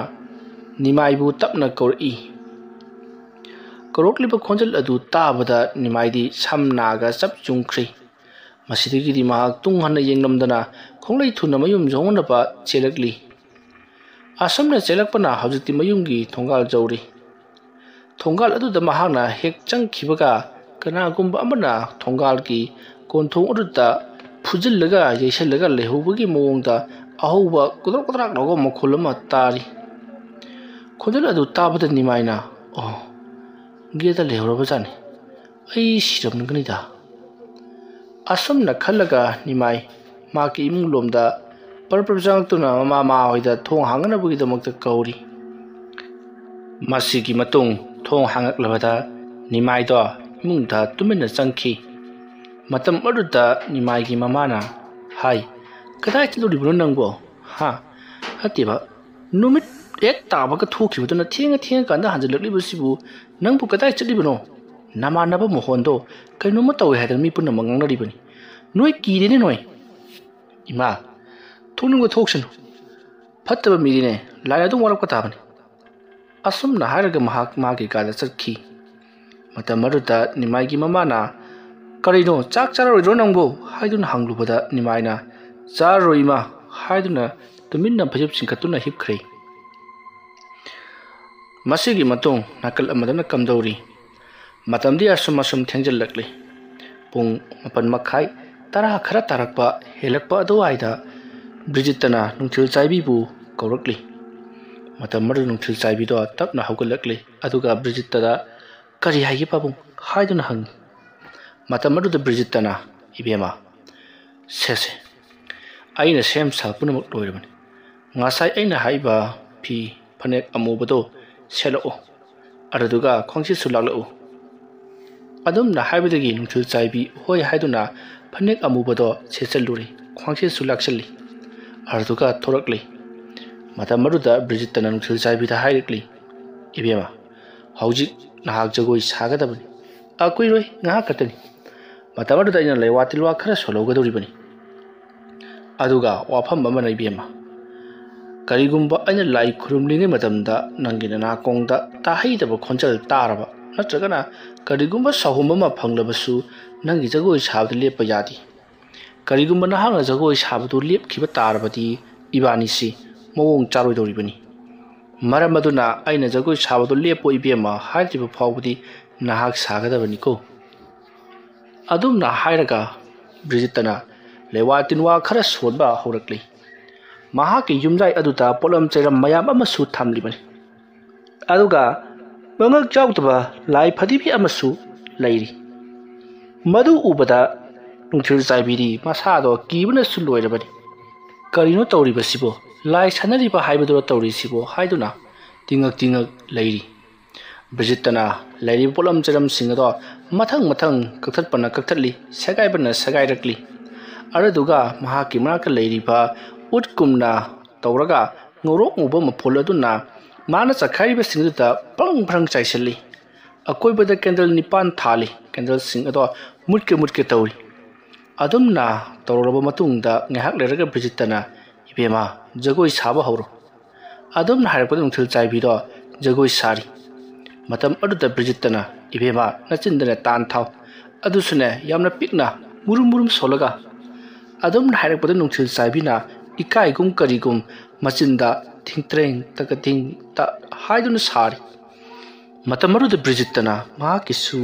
ꯅꯤꯃꯥꯏꯕꯨ ꯇꯞꯅ ꯀꯧꯔꯛꯏ꯫ ꯀꯧꯔꯛꯂꯤꯕ ꯈꯣꯟꯖꯦꯜ ꯑꯗꯨ ꯇꯥꯕꯗ ꯅꯤꯃꯥꯏꯗꯤ ꯁꯝ ꯅꯥꯒ ꯆꯞ ꯌꯨꯡꯈ꯭ꯔꯦ꯫ ꯃꯁꯤꯗꯒꯤꯗꯤ ꯃꯍꯥꯛ ꯇꯨꯡ ꯍꯟꯅ ꯌꯦꯡꯂꯝꯗꯅ ꯈꯣꯡꯂꯩ ꯊꯨꯅ ꯃꯌꯨꯝ ꯌꯧꯅꯅꯕ ꯆꯦꯜꯂꯛꯂꯤ꯫ ꯑꯁꯨꯝꯅ ꯆꯦꯜꯂꯛꯄꯅ ꯍꯧꯖꯤꯛꯇꯤ ꯃꯌꯨꯝꯒꯤ ꯊꯣꯡꯒꯥꯜ ꯌꯧꯔꯦ꯫ ꯊꯣꯡꯒꯥꯜ ꯑꯗꯨꯗ ꯃꯍꯥꯛꯅ ꯍꯦꯛ ꯆꯪꯈꯤꯕꯒ ꯀꯅꯥꯒꯨꯝꯕ ꯑꯃꯅ ꯊꯣꯡꯒꯥꯜꯒꯤ ꯀꯣꯟꯊꯣꯡ ꯑꯗꯨꯗ ꯐꯨꯖꯤꯜꯂꯒ ꯌꯩꯁꯜꯂꯒ ꯂꯩꯍꯧꯕꯒꯤ ꯃꯑꯣꯡꯗ ꯑꯍꯧꯕ ꯀꯨꯗ꯭ꯔꯛ ꯀꯨꯗ꯭ꯔꯥꯛ ꯂꯥꯎꯕ ꯃꯈꯣꯜ ꯑꯃ ꯇꯥꯔꯤ꯫ ꯈꯣꯟꯖꯦꯜ ꯑꯗꯨ ꯇꯥꯕꯗ ꯅꯤꯃꯥꯏꯅ, "ꯑꯣ, ꯒꯦꯠꯇ ꯂꯩꯍꯧꯔꯕꯖꯥꯠꯅꯤ꯫ ꯑꯩ ꯁꯤꯔꯝꯒꯅꯤꯗ"꯫ ꯑꯁꯨꯝꯅ ꯈꯜꯂꯒ ꯅꯤꯃꯥꯏ ꯃꯍꯥꯛꯀꯤ ꯏꯃꯨꯡ ꯂꯣꯝꯗ ꯄꯔꯞ ꯄꯔꯞ ꯆꯪꯂꯛꯇꯨꯅ ꯃꯃꯥ ꯃꯥ ꯍꯣꯏꯗ ꯊꯣꯡ ꯍꯥꯡꯅꯕꯒꯤꯗꯃꯛꯇ ꯀꯧꯔꯤ꯫ ꯃꯁꯤꯒꯤ ꯃꯇꯨꯡ ꯊꯣꯡ ꯍꯥꯡꯉꯛꯂꯕꯗ ꯅꯤꯃꯥꯏꯗꯣ ꯏꯃꯨꯡꯗ ꯇꯨꯃꯤꯟꯅ ꯆꯪꯈꯤ꯫ ꯃꯇꯝ ꯑꯗꯨꯗ ꯅꯤꯃꯥꯏꯒꯤ ꯃꯃꯥꯅ ꯍꯥꯏ, "ꯀꯗꯥꯏ ꯆꯠꯂꯨꯔꯤꯕꯅꯣ ꯅꯪꯕꯣ? ꯍꯥ? ꯅꯠꯇꯦꯕ, ꯅꯨꯃꯤꯠ ꯍꯦꯛ ꯇꯥꯕꯒ ꯊꯣꯛꯈꯤꯕꯗꯨꯅ ꯊꯦꯡꯉ ꯊꯦꯡꯉꯀꯥꯟꯗ ꯍꯟꯖꯤꯜꯂꯛꯂꯤꯕꯁꯤꯕꯨ ꯅꯪꯕꯨ ꯀꯗꯥꯏ ꯆꯠꯂꯤꯕꯅꯣ? ꯅꯃꯥꯟꯅꯕ ꯃꯣꯍꯣꯟꯗꯣ ꯀꯩꯅꯣꯝꯃ ꯇꯧꯋꯦ ꯍꯥꯏꯗꯅ ꯃꯤ ꯄꯨꯝꯅꯃꯛ ꯉꯥꯡꯅꯔꯤꯕꯅꯤ꯫ ꯅꯣꯏ ꯀꯤꯔꯦꯅꯦ ꯅꯣꯏ"꯫ "ꯏꯃꯥ, ꯊꯣꯛꯅꯤꯡꯕ ꯊꯣꯛꯁꯅꯨ꯫ ꯐꯠꯇꯕ ꯃꯤꯗꯤꯅꯦ, ꯂꯥꯏꯅ ꯑꯗꯨꯝ ꯋꯥꯔꯛꯄ ꯇꯥꯕꯅꯤ"꯫ ꯑꯁꯨꯝꯅ ꯍꯥꯏꯔꯒ ꯃꯍꯥꯛ ꯃꯥꯒꯤ ꯀꯥꯗ ꯆꯠꯈꯤ꯫ ꯃꯇꯝ ꯑꯗꯨꯗ ꯅꯤꯃꯥꯏꯒꯤ ꯃꯃꯥꯅ, "ꯀꯔꯤꯅꯣ, ꯆꯥꯛ ꯆꯥꯔꯣꯏꯗ꯭ꯔꯣ ꯅꯪꯕꯨ?" ꯍꯥꯏꯗꯨꯅ ꯍꯪꯂꯨꯕꯗ ꯅꯤꯃꯥꯏꯅ, "ꯆꯥꯔꯣꯏ ꯏꯃꯥ" ꯍꯥꯏꯗꯨꯅ ꯇꯨꯃꯤꯟꯅ ꯐꯩꯖꯨꯞ ꯆꯤꯡꯈꯠꯇꯨꯅ ꯍꯤꯞꯈ꯭ꯔꯦ꯫ ꯃꯁꯤꯒꯤ ꯃꯇꯨꯡ ꯅꯥꯀꯜ ꯑꯃꯗꯅ ꯀꯝꯗꯧꯔꯤ? ꯃꯇꯝꯗꯤ ꯑꯁꯨꯝ ꯑꯁꯨꯝ ꯊꯦꯡꯖꯤꯜꯂꯛꯂꯤ꯫ ꯄꯨꯡ ꯃꯥꯄꯟ ꯃꯈꯥꯏ, ꯇꯔꯥ ꯈꯔ ꯇꯥꯔꯛꯄ ꯍꯦꯜꯂꯛꯄ ꯑꯗꯨꯋꯥꯏꯗ ꯕ꯭ꯔꯤꯖꯤꯠꯇꯅ ꯅꯨꯡꯊꯤꯜ ꯆꯥꯏꯕꯤꯕꯨ ꯀꯧꯔꯛꯂꯤ꯫ ꯃꯇꯝ ꯑꯗꯨꯗ ꯅꯨꯡꯊꯤꯜ ꯆꯥꯏꯕꯤꯗꯣ ꯇꯞꯅ ꯍꯧꯒꯠꯂꯛꯂꯤ, ꯑꯗꯨꯒ ꯕ꯭ꯔꯤꯖꯤꯠꯇꯗ, "ꯀꯔꯤ ꯍꯥꯏꯒꯦ ꯄꯥꯕꯨꯡ?" ꯍꯥꯏꯗꯨꯅ ꯍꯪꯉꯤ꯫ ꯃꯇꯝ ꯑꯗꯨꯗ ꯕ꯭ꯔꯤꯖꯤꯠꯇꯅ, "ꯏꯕꯦꯝꯃ, ꯁꯦꯁꯦ, ꯑꯩꯅ ꯁꯦꯝ ꯁꯥ ꯄꯨꯝꯅꯃꯛ ꯂꯣꯏꯔꯕꯅꯤ꯫ ꯉꯁꯥꯏ ꯑꯩꯅ ꯍꯥꯏꯕ ꯐꯤ ꯐꯅꯦꯛ ꯑꯃꯨꯕꯗꯣ ꯁꯦꯠꯂꯛꯑꯣ꯫ ꯑꯗꯨꯗꯨꯒ ꯈ꯭ꯋꯥꯡꯁꯦꯠꯁꯨ ꯂꯥꯛꯂꯛꯎ"꯫ ꯑꯗꯨꯝꯅ ꯍꯥꯏꯕꯗꯒꯤ ꯅꯨꯡꯊꯤꯜ ꯆꯥꯏꯕꯤ ꯍꯣꯏ ꯍꯥꯏꯗꯨꯅ ꯐꯅꯦꯛ ꯑꯃꯨꯕꯗꯣ ꯁꯦꯠꯆꯜꯂꯨꯔꯦ, ꯈ꯭ꯋꯥꯡꯁꯦꯠꯁꯨ ꯂꯥꯛꯆꯜꯂꯤ꯫ ꯑꯗꯨꯒ ꯊꯣꯔꯛꯂꯤ꯫ ꯃꯇꯝ ꯑꯗꯨꯗ ꯕ꯭ꯔꯤꯖꯤꯠꯇꯅ ꯅꯨꯡꯊꯤꯜ ꯆꯥꯏꯕꯤꯗ ꯍꯥꯏꯔꯛꯂꯤ, "ꯏꯕꯦꯝꯃ, ꯍꯧꯖꯤꯛ ꯅꯍꯥꯛ ꯖꯒꯣꯏ ꯁꯥꯒꯗꯕꯅꯤ꯫ ꯑ, ꯀꯨꯏꯔꯣꯏ, ꯉꯥꯏꯍꯥꯛ ꯈꯛꯇꯅꯤ꯫ ꯃꯇꯝ ꯑꯗꯨꯗ ꯑꯩꯅ ꯂꯩꯋꯥ ꯇꯤꯜꯋꯥ ꯈꯔ ꯁꯣꯜꯍꯧꯒꯗꯧꯔꯤꯕꯅꯤ꯫ ꯑꯗꯨꯒ ꯋꯥꯐꯝ ꯑꯃꯅ, ꯏꯕꯦꯝꯃ, ꯀꯔꯤꯒꯨꯝꯕ ꯑꯩꯅ ꯂꯥꯏ ꯈꯨꯔꯨꯝꯂꯤꯉꯩ ꯃꯇꯝꯗ ꯅꯪꯒꯤ ꯅꯅꯥꯀꯣꯡꯗ ꯇꯥꯍꯩꯗꯕ ꯈꯣꯟꯖꯦꯜ ꯇꯥꯔꯕ, ꯅꯠꯇ꯭ꯔꯒꯅ ꯀꯔꯤꯒꯨꯝꯕ ꯁꯥꯍꯨꯝ ꯑꯃ ꯐꯪꯂꯕꯁꯨ, ꯅꯪꯒꯤ ꯖꯒꯣꯏ ꯁꯥꯕꯗ ꯂꯦꯞꯄ ꯌꯥꯗꯦ꯫ ꯀꯔꯤꯒꯨꯝꯕ ꯅꯍꯥꯛꯅ ꯖꯒꯣꯏ ꯁꯥꯕꯗꯨ ꯂꯦꯞꯈꯤꯕ ꯇꯥꯔꯕꯗꯤ, ꯏꯕꯥꯅꯤꯁꯤ ꯃꯑꯣꯡ ꯆꯥꯔꯣꯏꯗꯧꯔꯤꯕꯅꯤ꯫ ꯃꯔꯝ ꯑꯗꯨꯅ ꯑꯩꯅ ꯖꯒꯣꯏ ꯁꯥꯕꯗꯨ ꯂꯦꯞꯄꯣ ꯏꯕꯦꯝꯃ ꯍꯥꯏꯗ꯭ꯔꯤꯕ ꯐꯥꯎꯕꯗꯤ ꯅꯍꯥꯛ ꯁꯥꯒꯗꯕꯅꯤꯀꯣ꯫" ꯑꯗꯨꯝꯅ ꯍꯥꯏꯔꯒ ꯕ꯭ꯔꯤꯖꯤꯠꯇꯅ ꯂꯩꯋꯥ ꯇꯤꯟꯋꯥ ꯈꯔ ꯁꯣꯟꯕ ꯍꯧꯔꯛꯂꯤ꯫ ꯃꯍꯥꯛꯀꯤ ꯌꯨꯝꯖꯥꯏ ꯑꯗꯨꯗ ꯄꯣꯠꯂꯝ ꯆꯩꯔꯝ ꯃꯌꯥꯝ ꯑꯃꯁꯨ ꯊꯝꯂꯤꯕꯅꯤ꯫ ꯑꯗꯨꯒ ꯃꯉꯛ ꯌꯥꯎꯗꯕ ꯂꯥꯏ ꯐꯗꯤꯕꯤ ꯑꯃꯁꯨ ꯂꯩꯔꯤ꯫ ꯃꯗꯨ ꯎꯕꯗ ꯅꯨꯡꯊꯤꯜ ꯆꯥꯏꯕꯤꯗꯤ ꯃꯁꯥꯗꯣ ꯀꯤꯕꯅꯁꯨ ꯂꯣꯏꯔꯕꯅꯤ꯫ "ꯀꯔꯤꯅꯣ ꯇꯧꯔꯤꯕꯁꯤꯕꯣ? ꯂꯥꯏ ꯁꯥꯟꯅꯔꯤꯕ ꯍꯥꯏꯕꯗꯨꯔ ꯇꯧꯔꯤꯁꯤꯕꯣ?" ꯍꯥꯏꯗꯨꯅ ꯇꯤꯡꯉꯛ ꯇꯤꯡꯉꯛ ꯂꯩꯔꯤ꯫ ꯕ꯭ꯔꯤꯖꯤꯠꯇꯅ ꯂꯩꯔꯤꯕ ꯄꯣꯠꯂꯝ ꯆꯩꯔꯝꯁꯤꯡ ꯑꯗꯣ ꯃꯊꯪ ꯃꯊꯪ ꯀꯛꯊꯠꯄꯅ ꯀꯛꯊꯠꯂꯤ, ꯁꯦꯒꯥꯏꯕꯅ ꯁꯦꯒꯥꯏꯔꯛꯂꯤ꯫ ꯑꯗꯨꯗꯨꯒ ꯃꯍꯥꯛꯀꯤ ꯃꯅꯥꯛꯇ ꯂꯩꯔꯤꯕ ꯎꯠꯀꯨꯝꯅ ꯇꯧꯔꯒ ꯉꯧꯔꯣꯛ ꯉꯧꯕ ꯃꯐꯣꯜ ꯑꯗꯨꯅ ꯃꯥꯅ ꯆꯠꯈꯥꯏꯔꯤꯕꯁꯤꯡ ꯑꯗꯨꯗ ꯄ꯭ꯔꯪ ꯄ꯭ꯔꯪ ꯆꯥꯏꯁꯤꯜꯂꯤ꯫ ꯑꯀꯣꯏꯕꯗ ꯀꯦꯟꯗꯜ ꯅꯤꯄꯥꯟ ꯊꯥꯜꯂꯤ꯫ ꯀꯦꯟꯗꯜꯁꯤꯡ ꯑꯗꯣ ꯃꯨꯠꯀꯦ ꯃꯨꯠꯀꯦ ꯇꯧꯔꯤ꯫ ꯑꯗꯨꯝꯅ ꯇꯧꯔꯛꯂꯕ ꯃꯇꯨꯡꯗ ꯉꯥꯏꯍꯥꯛ ꯂꯩꯔꯒ ꯕ꯭ꯔꯤꯖꯤꯠꯇꯅ, "ꯏꯕꯦꯝꯃ, ꯖꯒꯣꯏ ꯁꯥꯕ ꯍꯧꯔꯣ꯫" ꯑꯗꯨꯝꯅ ꯍꯥꯏꯔꯛꯄꯗ ꯅꯨꯡꯊꯤꯜ ꯆꯥꯏꯕꯤꯗꯣ ꯖꯒꯣꯏ ꯁꯥꯔꯤ꯫ ꯃꯇꯝ ꯑꯗꯨꯗ ꯕ꯭ꯔꯤꯖꯤꯠꯇꯅ, "ꯏꯕꯦꯝꯃ, ꯅꯆꯤꯟꯗꯅ ꯇꯥꯟ ꯊꯥꯎ꯫ ꯑꯗꯨꯁꯨꯅꯦ, ꯌꯥꯝꯅ ꯄꯤꯛꯅ, ꯃꯨꯔꯨꯝ ꯃꯨꯔꯨꯝ ꯁꯣꯜꯂꯒ꯫" ꯑꯗꯨꯝꯅ ꯍꯥꯏꯔꯛꯄꯗ ꯅꯨꯡꯊꯤꯜ ꯆꯥꯏꯕꯤꯅ ꯏꯀꯥꯏꯒꯨꯝ ꯀꯔꯤꯒꯨꯝ ꯃꯆꯤꯟꯗ ꯊꯤꯡꯇ꯭ꯔꯦꯡ ꯇꯀꯊꯤꯡ ꯇ ꯍꯥꯏꯗꯨꯅ ꯁꯥꯔꯤ꯫ ꯃꯇꯝ ꯑꯗꯨꯗ ꯕ꯭ꯔꯤꯖꯤꯠꯇꯅ ꯃꯍꯥꯛꯀꯤꯁꯨ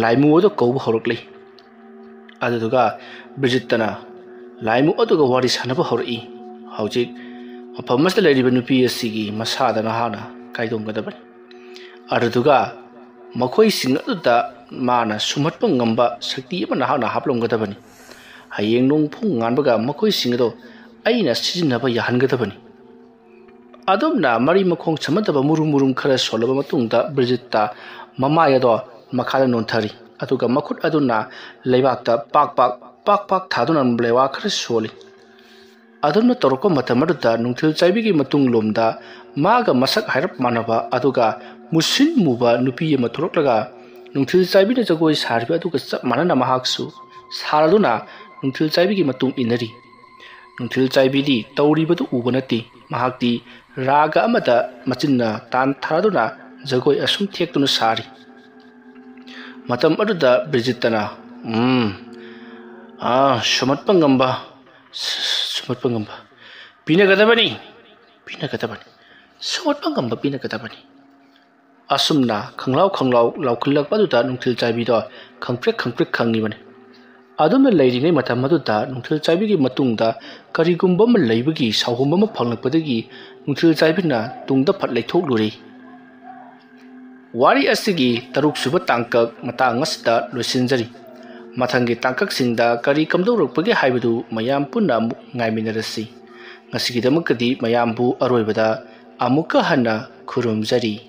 ꯂꯥꯏꯃꯨ ꯑꯗꯨ ꯀꯧꯕ ꯍꯧꯔꯛꯂꯤ꯫ ꯑꯗꯨꯗꯨꯒ ꯕ꯭ꯔꯤꯖꯤꯠꯇꯅ ꯂꯥꯏꯃꯨ ꯑꯗꯨꯒ ꯋꯥꯔꯤ ꯁꯥꯟꯅꯕ ꯍꯧꯔꯛꯏ꯫ "ꯍꯧꯖꯤꯛ ꯃꯐꯝ ꯑꯁꯤꯗ ꯂꯩꯔꯤꯕ ꯅꯨꯄꯤ ꯑꯁꯤꯒꯤ ꯃꯁꯥꯗ ꯅꯍꯥꯛꯅ ꯀꯥꯏꯗꯣꯝꯒꯗꯕꯅꯤ꯫ ꯑꯗꯨꯗꯨꯒ ꯃꯈꯣꯏꯁꯤꯡ ꯑꯗꯨꯗ ꯃꯥꯅ ꯁꯨꯝꯍꯠꯄ ꯉꯝꯕ ꯁꯛꯇꯤ ꯑꯃ ꯅꯍꯥꯛꯅ ꯍꯥꯞꯂꯝꯒꯗꯕꯅꯤ꯫ ꯍꯌꯦꯡ ꯅꯣꯡ ꯐꯨꯡ ꯉꯥꯟꯕꯒ ꯃꯈꯣꯏꯁꯤꯡ ꯑꯗꯣ ꯑꯩꯅ ꯁꯤꯖꯤꯟꯅꯕ ꯌꯥꯍꯟꯒꯗꯕꯅꯤ꯫" ꯑꯗꯨꯝꯅ ꯃꯔꯤ ꯃꯈꯣꯡ ꯁꯝꯅꯗꯕ ꯃꯨꯔꯨꯝ ꯃꯨꯔꯨꯝ ꯈꯔ ꯁꯣꯜꯂꯕ ꯃꯇꯨꯡꯗ ꯕ꯭ꯔꯤꯖꯤꯠꯇ ꯃꯃꯥꯏ ꯑꯗꯣ ꯃꯈꯥꯗ ꯅꯣꯟꯊꯔꯤ꯫ ꯑꯗꯨꯒ ꯃꯈꯨꯠ ꯑꯗꯨꯅ ꯂꯩꯕꯥꯛꯇ ꯄꯥꯛ ꯄꯥꯛ, ꯄꯥꯛ ꯄꯥꯛ ꯊꯥꯗꯨꯅ ꯂꯩꯋꯥ ꯈꯔ ꯁꯣꯜꯂꯤ꯫ ꯑꯗꯨꯝꯅ ꯇꯧꯔꯛꯄ ꯃꯇꯝ ꯑꯗꯨꯗ ꯅꯨꯡꯊꯤꯜ ꯆꯥꯏꯕꯤꯒꯤ ꯃꯇꯨꯡꯂꯣꯝꯗ ꯃꯥꯒ ꯃꯁꯛ ꯍꯥꯏꯔꯞ ꯃꯥꯟꯅꯕ ꯑꯗꯨꯒ ꯃꯨꯁꯤꯟ ꯃꯨꯕ ꯅꯨꯄꯤ ꯑꯃ ꯊꯣꯛꯂꯛꯂꯒ ꯅꯨꯡꯊꯤꯜ ꯆꯥꯏꯕꯤꯅ ꯖꯒꯣꯏ ꯁꯥꯔꯤꯕ ꯑꯗꯨꯒ ꯆꯞ ꯃꯥꯟꯅꯅ ꯃꯍꯥꯛꯁꯨ ꯁꯥꯔꯗꯨꯅ ꯅꯨꯡꯊꯤꯜ ꯆꯥꯏꯕꯤꯒꯤ ꯃꯇꯨꯡ ꯏꯟꯅꯔꯤ꯫ ꯅꯨꯡꯊꯤꯜ ꯆꯥꯏꯕꯤꯗꯤ ꯇꯧꯔꯤꯕꯗꯨ ꯎꯕ ꯅꯠꯇꯦ꯫ ꯃꯍꯥꯛꯇꯤ ꯔꯥꯒ ꯑꯃꯗ ꯃꯆꯤꯟꯅ ꯇꯥꯟ ꯊꯥꯔꯗꯨꯅ ꯖꯒꯣꯏ ꯑꯁꯨꯝ ꯊꯦꯛꯇꯨꯅ ꯁꯥꯔꯤ꯫ ꯃꯇꯝ ꯑꯗꯨꯗ ꯕ꯭ꯔꯤꯖꯤꯠꯇꯅ, "ꯎꯝ, ꯑꯥ, ꯁꯨꯝꯍꯠꯄ ꯉꯝꯕ, ꯁꯨꯝꯍꯠꯄ ꯉꯝꯕ ꯄꯤꯅꯒꯗꯕꯅꯤ, ꯄꯤꯅꯒꯗꯕꯅꯤ, ꯁꯨꯝꯍꯠꯄ ꯉꯝꯕ ꯄꯤꯅꯒꯗꯕꯅꯤ"꯫ ꯑꯁꯨꯝꯅ ꯈꯪꯂꯥꯎ ꯈꯪꯂꯥꯎ ꯂꯥꯎꯈꯠꯂꯛꯄ ꯑꯗꯨꯗ ꯅꯨꯡꯊꯤꯜ ꯆꯥꯏꯕꯤꯗꯣ ꯈꯪꯄ꯭ꯔꯦꯛ ꯈꯪꯄ꯭ꯔꯦꯛ ꯈꯪꯉꯤꯕꯅꯤ꯫ ꯑꯗꯨꯝꯅ ꯂꯩꯔꯤꯉꯩ ꯃꯇꯝ ꯑꯗꯨꯗ ꯅꯨꯡꯊꯤꯜ ꯆꯥꯏꯕꯤꯒꯤ ꯃꯇꯨꯡꯗ ꯀꯔꯤꯒꯨꯝꯕ ꯑꯃ ꯂꯩꯕꯒꯤ ꯁꯥꯎꯍꯨꯝ ꯑꯃ ꯐꯪꯂꯛꯄꯗꯒꯤ ꯅꯨꯡꯊꯤꯜ ꯆꯥꯏꯕꯤꯅ ꯇꯨꯡꯗ ꯐꯠ ꯂꯩꯊꯣꯛꯂꯨꯔꯦ꯫ ꯋꯥꯔꯤ ꯑꯁꯤꯒꯤ ꯇꯔꯨꯛ ꯁꯨꯕ ꯇꯥꯡꯀꯛ ꯃꯇꯥꯡ ꯑꯁꯤꯗ ꯂꯣꯏꯁꯤꯟꯖꯔꯤ꯫ ꯃꯊꯪꯒꯤ ꯇꯥꯡꯀꯛꯁꯤꯡꯗ ꯀꯔꯤ ꯀꯝꯗꯧꯔꯛꯄꯒꯦ ꯍꯥꯏꯕꯗꯨ ꯃꯌꯥꯝ ꯄꯨꯟꯅ ꯑꯃꯨꯛ ꯉꯥꯏꯃꯤꯟꯅꯔꯁꯤ꯫ ꯉꯁꯤꯒꯤꯗꯃꯛꯇꯗꯤ ꯃꯌꯥꯝꯕꯨ ꯑꯔꯣꯏꯕꯗ ꯑꯃꯨꯛꯀ ꯍꯟꯅ ꯈꯨꯔꯨꯝꯖꯔꯤ꯫